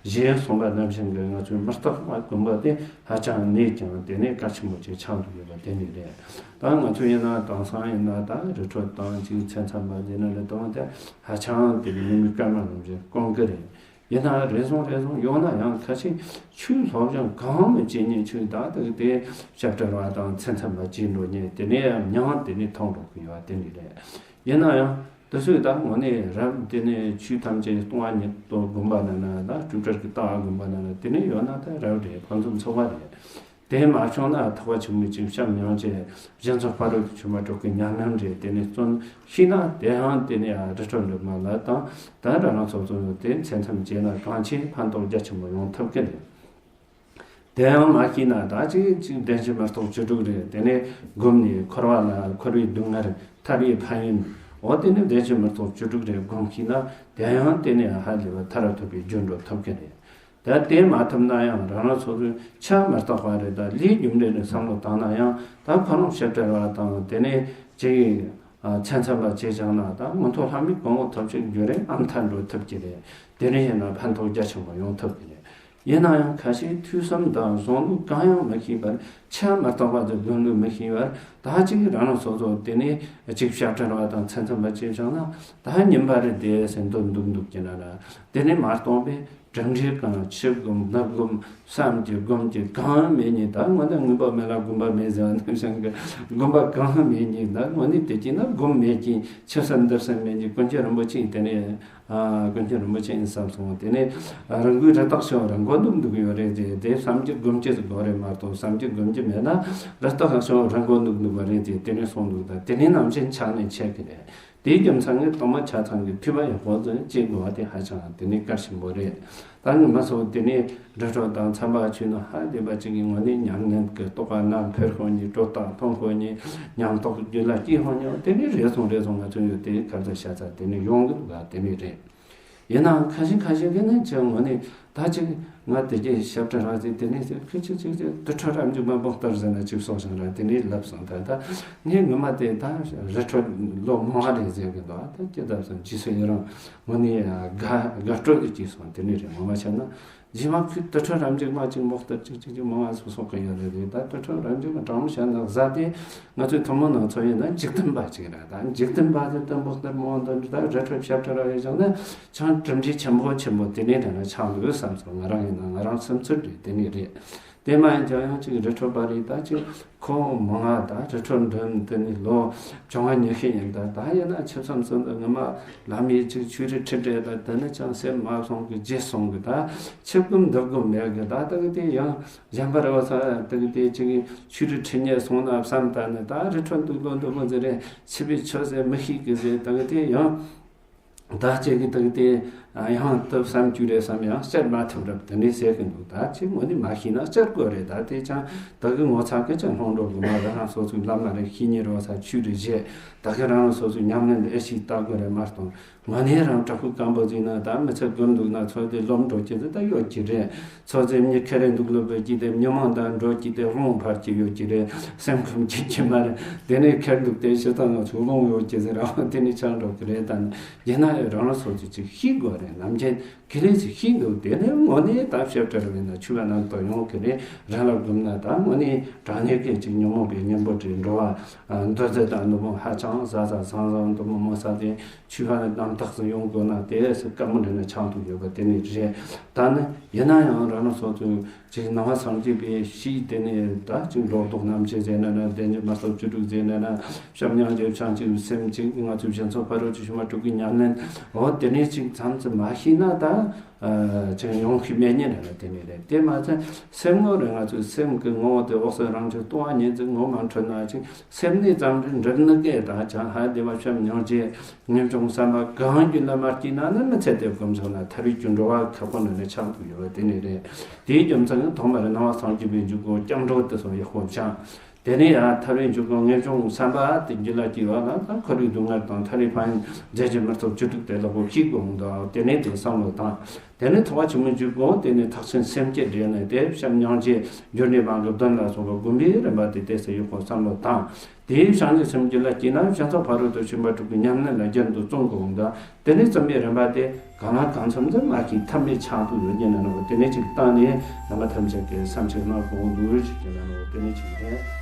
ཞེས་གསུངས་པ་ནང་བཞིན་གྱི་ང་ཚོའི་མི་རྟག་པ་སྒོམ་པ་དེ་ཧ་ཅང་གནད་ཀྱང་དེ་ནས་གལ་ཆེན་པོ་ཅིག་ཆགས་འདུག་ཡོད་པ་དེ་ནི་རེད། ད་ང་ཚོ་ཡིན་ན་དེང་སང་ཡིན་ན་ད་རི་ཁྲོད་དང་ཅིག་མཚན་མཚམས་པ་འདི་ན་ལ་དང་དེ་ཧ་ཅང་དེ་ནི་མི་སྐར་མ་ནང་བཞིན་དཀོན་གི་རེད། ཡིན་ན་རེ་ཟུང་རེ་ཟུང་ཡོང་ན་ཡང་ཁ་ཤས་ཆོས་སློབ་སྦྱོང་གང་མི་བྱེད་མཁན་ཆོས་ད་ལྟ་དེ་སྐྱབས་བྲལ་བ་དང་མཚན་མཚམས་པ་བྱེད་འགྲོ་མཁན་དེ་ནས་ཡང་མྱང་དེ་ནས་མཐོང་འགྲོ་གི་ཡོད་པ་དེ་ནི་རེད། ཡིན་ན་ཡང་དེ་ཚོས་ད་དངོས་གནས་རབ་དེ་ནས་ཆོས་ཐམས་ཅད་སྟོང་པ་ཉིད་དུ་བསྒོམ་པ་ན་ན་ད་སྤྲོས་བྲལ་གྱི་ལྟ་བ་བསྒོམ་པ་ན་ན་དེ་ནས་ཡོད་ན་ད་རབ་རེད། ཕན་ཚུན་ཚོགས་པ་རེད། དེ་མ་བྱུང་ན་ཐེག་པ་ཆེན་པོའི་ཅིག་བྱམས་མྱོང་བྱས། གཞན་ཚོགས་ཕ་རོལ་ཏུ་ཕྱིན་པ་དྲུག་གི་ཉམས་ལེན་རེད། དེ་ནས་བརྩོན་ཤེས་ན་དེ་ཡང་དེ་ནས་རི་ཁྲོད་འགྲིམ་མ་ལ་དང་ད་ར་ལང་ཚོགས་ཚོགས་དེ་མཚན་མཚམས་བྱས་ན་གང་ཆེ་ཕན་ཐོགས་རྒྱ་ཆེན་པོ་ཡོང་ཐུབ་ཀྱི་རེད། དེ་ཡང་མ་ཤེས་ན་ད་ཅིག་ཅིག་བདེན་བཞི་མི་རྟག་བཅུ་དྲུག་རེད། དེ་ནས་བསྒོམས་ནས་འཁོར་བ་ལ་འཁོར་བའི་སྡུག་བསྔལ་ཐར་བའི་ཕན་ཡོན་འོ་དེ་ནས་བདེན་བཞི་མི་རྟག་བཅུ་དྲུག་རེད་བསྒོམས་ཤེས་ན་དེ་ཡང་དེ་ནས་ཧ་ལས་པ་མཐར་ཐུག་པའི་རྒྱུར་འགྲོ་ཐུབ་ཀྱི་རེད། ད་དེ་མ་ཐུབ་ན་ཡང་རང་རང་སོ་སོའི་ཆ་མི་རྟག་པ་རེད། ད་ལས་རྒྱུ་འབྲས་ནས་བསམ་བློ་བཏང་ན་ཡང་ད་ཁོ་རང་སྐྱབས་བྲལ་བ་དང་དེ་ནས་ཅིག་མཚན་མཚམས་པ་བྱས་བཞག་ན་ད་མུ་མཐུད་ལྷ་མིའི་གོ་འོག་ཐོབ་ཅིག་རྒྱུ་རེད། ཨ་མཐའ་འགྲོ་ཐུབ་ཀྱི་རེད། དེ་རིང་ཡིན་ན་ཕན་ཐོགས་རྒྱ་ཆེན་པོ་ཡོང་ཐུབ་ཀྱི་རེད། ཡིན་ན་ཡང་ཁ་ཤས་ཐོས་བསམ་དང་བཟང་ལུགས་གང་ཡང་མི་ཤེས་པར་ཆ་མི་རྟག་པ་དང་སྒོམ་ལུགས་མི་ཤེས་པར་ད་ཅིག་རང་རང་སོ་སོ་དེ་ནས་ཅིག་སྐྱབས་བྲལ་བ་དང་མཚན་མཚམས་པ་བྱས་བཞག་ན་ད་ཉིན་པ་རེ་བསྡད་ཟིན་དུ་འདུག་འདུག་ཀྱི་ན་ན་དེ་ནས་མ་གཏོགས་པའི་གྲུབ་འབྲས་གང་། ཕྱི་སྒོམ་ནང་སྒོམ་བསམ་གྱི་སྒོམ་གྱི་གང་མེད་ཉིད། ད་དངོས་གནས་མངོན་པ་མེད་ལ་སྒོམ་པ་མེད་ཟེར་བ་ནང་བཞིན་གྱི་སྒོམ་པ་གང་མེད་ཉིད། ད་དངོས་གནས་དེ་ཀྱི་ན་སྒོམ་མེད་ཀྱི་ཕྱི་སེམས་འདིར་སེམས་མེད་ཀྱི་ཀུན་མཁྱེན་རིན་པོ་ཆེ་དེ་ནས་ཨ་ཀུན་མཁྱེན་རིན་པོ་ཆེ་ཡིན་བསམ་སོང་། དེ་ནས་རང་གི་རི་དྭགས་ཤོག་རང་མགོ་ནུབ་འདུག་ཡོད་རེད་དེ། དེ་བསམ་གྱི་སྒོམ་གྱི་དགོས་རེད་མ་གཏོགས་བསམ་གྱི་སྒོམ་གྱི་མེད་ན་རི་དྭགས་ཤོག་རང་མགོ་ནུབ་འདུག་པ་རེད་དེ། དེ་ནས་སོང་འདུག་ད་དེ་ནས་ནམ་ཞིག་ཆགས་ནས་ཆད་ཀྱི་རེད། དེའི་རྒྱུ་མཚན་ནི་གཏོང་མ་ཆ་ཚང་གི་མཐུན་པ་ཡག་པོ་ཟིན་བྱེད་དགོས་པ་དེ་ཧ་ཅང་དེ་ནི་གལ་ཆེན་པོ་རེད། ད་ནི་མ་སོང་དེ་ནི་རི་ཁྲོད་དང་མཚམས་པ་ཆོས་ནི་ཧ་ལས་པ་ཅིག་གི་ངོ་ནས་ཉམས་ལེན་གྱི་རྟོགས་པ་རྣམ་འཕེལ་ཁོ་ནི་སྒྲོ་བཏགས་མཐོང་ཁོ་ནི་ཉམས་རྟོགས་རྒྱུད་ལ་སྐྱེས་ཧོ་ཉོ་དེ་ནི་རེ་ཟུང་རེ་ཟུང་ང་ཚོ་ཡོད་དེ་གར་དུ་བཤད་ཚ་དེ་ནི་ཡོང་གི་འདུག་ག་དེ་ནི་རེད། ཡིན་ནའང་ཁ་ཤས་ཁ་ཤས་ཀྱིས་ནི་ཅི་ངོ་ནས་ད་ཅིག་ང་དེ་གའི་ཞབས་བྲལ་ར་ཟེར་དེ་ནས་ཟེར་ཁི་ཅིག་ཅིག་ཅིག་དུར་ཁྲོད་རབ་འཇིགས་མ་འབོག་ལྟར་ཟེར་ན་ཅིག་སོགས་ཤིང་ར་དེ་ནས་ལབ་སོང་། ད་ད་ངའི་ངོ་མ་དེ་ད་རི་ཁྲོད་ལོ་མང་བ་རེད་ཟེར་གི་འདུག་ད་ཅི་ལྟ་བསམ་ཇི་སྲིད་ཡི་རང་ངོ་ནས་དགའ་དགའ་སྤྲོ་དེ་སྐྱེས་སོང་། དེ་ནས་རེད་ངོ་མ་བཤད་ན། རྗེས་མ་ཁོས་དུར་ཁྲོད་རབ་འཇིགས་མ་ཅིག་འབོག་ལྟར་ཅིག་ཅིག་ཅིག་མང་ང་སོགས་སོགས་གི་ཡོད་རེད་དེ། ད་དུར་ཁྲོད་རབ་འཇིགས་མ་དྲང་མོ་བཤད་ན་གཟའ་དེ་ང་ཚོའི་ཐུན་མོང་ནང་ཚོ་ཡིན་ན་འཇིག་རྟེན་པ་ཅིག་རེད། ད་འཇིག་རྟེན་པ་དེ་དུ་འབོག་ལྟར་མང་དུ་ད་རི་ཁྲོད་ཞབས་བྲལ་ར་ཡོད་ཀྱང་ན་ཅང་གྲུབ་འབྲས་ཆེན་པོ་ཆེན་པོ་དེ་ནས་དྲན་ན་ཆགས་འདུག་བསམ་སོང་། ང་རང་ཡིན་ན་ང་རང་སེམས་ཚོར་རེད། དེ་ནས་རེད། དེ་མ་ཡིན་ཀྱང་ཡང་ཅིག་རི་ཁྲོད་པ་རེད། ད་ཅིག་ཁོ་མང་ང་ད་རི་ཁྲོད་འགྲིམ་དེ་ནས་ལོ་བཅོ་ལྔ་ཉི་ཤུ་ཡིན། ད་ད་ཡིན་ན་ཆིབས་བསམ་ཚོ་འདི་ངོ་མ་ལམ་ཡིན་ཅིག་ཆོས་རིག་ཁྲིད་རེད། ད་དེ་ནི་ཅང་སེམས་མ་སོང་གི་རྗེས་སོང་གི་ད་ཆིབས་སྒོམ་འདུག་སྒོམ་མེད་གི་ད་ད་གི་དེ་ཡང་གཞན་པ་རེ་བ་ས་ད་གི་དེ་ཅིག་ཆོས་རིག་ཁྲིད་ཉེ་སོང་ན་བསམ་ད་ནི་ད་རི་ཁྲོད་འདུག་ལོ་འདུག་མི་ཟེར་རེད། ཆིབས་པའི་ཆོས་ཟེར་མི་ཤེས་གི་ཟེར། ད་གི་དེ་ཡང་ད་ཅིག་གི་ད་གི་དེ་ཡང་ད་བསམ་རྒྱུ་རེད་བསམ་ཡང་བཤད་མ་ཐུབ་རབས་དེ་འདྲའི་ཟེར་གི་འདུག་ད་ཅིག་ངོ་ནས་མ་ཤེས་ན་བཤད་དགོས་རེད། ད་དེ་ཅང་ད་གི་ངོ་ཚ་གི་ཅང་ལྷོང་འགྲོ་གི་མ་རེད། རང་སོ་སོའི་བླ་མ་རེད། ཤེས་ཉེ་རེ་བ་ས་ཆོས་རིག་བཤད་ད་གི་རང་རང་སོ་སོའི་ཉམས་ལེན་ཨེ་ཤེས་ལྟ་དགོས་རེད་མ་གཏོགས། ངོ་ནས་རང་དྲག་པོའི་སྐམ་པོ་ཟིན་ན་ད་མི་ཚེ་སྒོམ་འདུག་ན་ཚོད་དེ་ལོབས་འགྲོ་རྒྱུ་དེ་ད་ཡོད་ཀྱི་རེད། ཚོད་ཚོད་མྱི་ཁེ་རེ་འདུག་ལོབས་པའི་རྒྱུ་དེ་མྱི་མང་དང་འགྲོ་རྒྱུ་དེ་རླུང་འཕར་གྱི་ཡོད་ཀྱི་རེད། སེམས་ཁམས་ཀྱི་ཀྱི་མ་རེད། དེ་ནས་ཁེར་འདུག་དེ་ཤི་ཐང་ང་ཚོ་རླུང་ཡོད་ཀྱི་ཟེར་རང་དེ་ནས་ཆགས་འགྲོ་གི་རེད། ད་ནི་ཡིན་ན་ཡང་རང་རང་སོ་སོ་ཅིག་ཤེས་དགོས་ ནམ་རྒྱུན་ག་ལེ་ཞིག་ཤེས་འདུག་དེ་ནས་དངོས་གནས་ད་བཤད་གྲྭ་རུ་ཡིན་ན་ཆོས་པ་རྣམས་དང་ཡོང་གི་རེད། རང་ལ་དགོས་ན་ད་དངོས་གནས་དྲང་གནས་ཀྱི་ཅིག་ཉོན་མོངས་པའི་གཉེན་པོ་དེ་འགྲོ་བ་འདུལ་ཚུལ་དང་འདུལ་ཕུང་ཧ་ཅང་ཟབ་ཟབ་ཟང་ཟང་འདུལ་ཕུང་མོ་ས་དེ་ཆོས་པ་རྣམས་དག་ཙམ་ཡོང་དགོས་ན་དེ་སུ་དཀའ་མོ་འདྲ་ན་ཆགས་འདུག་ཡོད་པ་དེ་ནི་རེད། ད་ནི་ཡིན་ན་ཡང་རང་རང་སོ་སོའི་ཅིག་ནང་པ་སངས་རྒྱས་པའི་ཤིས་དེ་ནས་ད་ཅིག་འགྲོ་ལྡོག་རྣམ་བཅད་ཟེར་ན་ན་བདེན་བཞི་མ་སོགས་བཅུ་དྲུག་ཟེར་ན་ན་བྱམས་སྙིང་རྗེ་བྱང་ཆུབ་སེམས་ཅིག་ང་ཚོའི་སྦྱིན་སོགས་ཕ་རོལ་ཏུ་ཕྱིན་པ་དྲུག་གི་ཉམས་ལེན་འོ་དེ་ནས་ཅིག་མཚམས་སུ་མ་ཤེས་ན་ད་ཅིག་ཡོང་ཤེས་མེད་ཉིན་རེ་ལ་དེ་ནས་རེད། དེ་མ་ཚད་སེམས་ངོ་རེ་ང་ཚོའི་སེམས་ཀྱི་ངོ་བོ་དེ་འོག་སོ་རང་ཆོས་ལྟུང་བ་ཉེས་འཛིན་ངོ་མ་འཕྲོད་ན་ཅིག་སེམས་ནས་ཙམ་རེ་འགྲུབ་ནི་གས་དང་བྱང་ཧ་བདེ་བ་བྱམས་སྙིང་རྗེ། ངེས་འབྱུང་བསམ་པ་གང་རྒྱུད་ལ་མ་སྐྱེས་ན་ནི་མི་ཚེ་དེ་སྒོམ་སོང་ན་ཐར་བའི་རྒྱུ་འགྲོ་བ་ཁ་ཁོ་ན་ནི་ཆགས་འདུག་ཡོད་པ་དེ་ནི་རེད། དེའི་རྒྱུ་མཚན་ནི་ཐོག་མར་ནང་པ་སངས་རྒྱས་པའི་འཇུག་སྒོ་སྐྱབས་འགྲོ་དེ་སོགས་ཡག་པོ་བྱང་། དེ་ནས་ཡང་ཐར་བའི་འཇུག་སྒོ་ངེས་འབྱུང་བསམ་པ་དེ་རྒྱུད་ལ་སྐྱེས་པ་ལ་ད་འཁོར་བའི་སྡུག་བསྔལ་དང་ཐར་བའི་ཕན་ཡོན་མཛད་ཀྱི་མི་ཐུབ་བཅུ་དྲུག་དེ་ལ་གོ་ཤིག་དགོངས་འདུག་དེ་ནས་དེ་བསམ་བློ་བཏང་། དེ་ནས་ཐེག་པ་ཆེན་པོའི་འཇུག་སྒོ་དེ་ནས་ཐེག་ཆེན་སེམས་བསྐྱེད་འདྲེན་ནས་དེ་བྱམས་སྙིང་རྗེ་འབྱོར་ནས་བང་གི་གདོན་ལ་སོགས་པ་བསྒོམ་པའི་རིམ་པ་དེ་དེ་སེ་ཡོད་པ་བསམ་བློ་བཏང་། དེའི་བྱང་ཆུབ་སེམས་རྒྱུད་ལ་སྐྱེས་ན་བྱང་སེམས་ཕ་རོལ་ཏུ་ཕྱིན་པ་དྲུག་གི་ཉམས་ལེན་ལ་རྒྱུན་དུ་བརྩོན་དགོས་འོང་ད། དེ་ནས་བརྩོན་པའི་རིམ་པ་དེ་གང་ལ་གང་འཚམ་ཙམ་མ་ཤེས་ཐབས་མེད་ཆགས་འདུག་ཡོད་ཉེ་ན་ནོ་དེ་ནས་ཅིག་བཏང་ནས་རྣམ་པ་ཐམས་ཅད་ཀྱི་སེམས་ཅིག་གནང་དགོས་འདུག་ཅིག་ཉེ་ན་ནོ་དེ་ནས་ཅིག་རེད།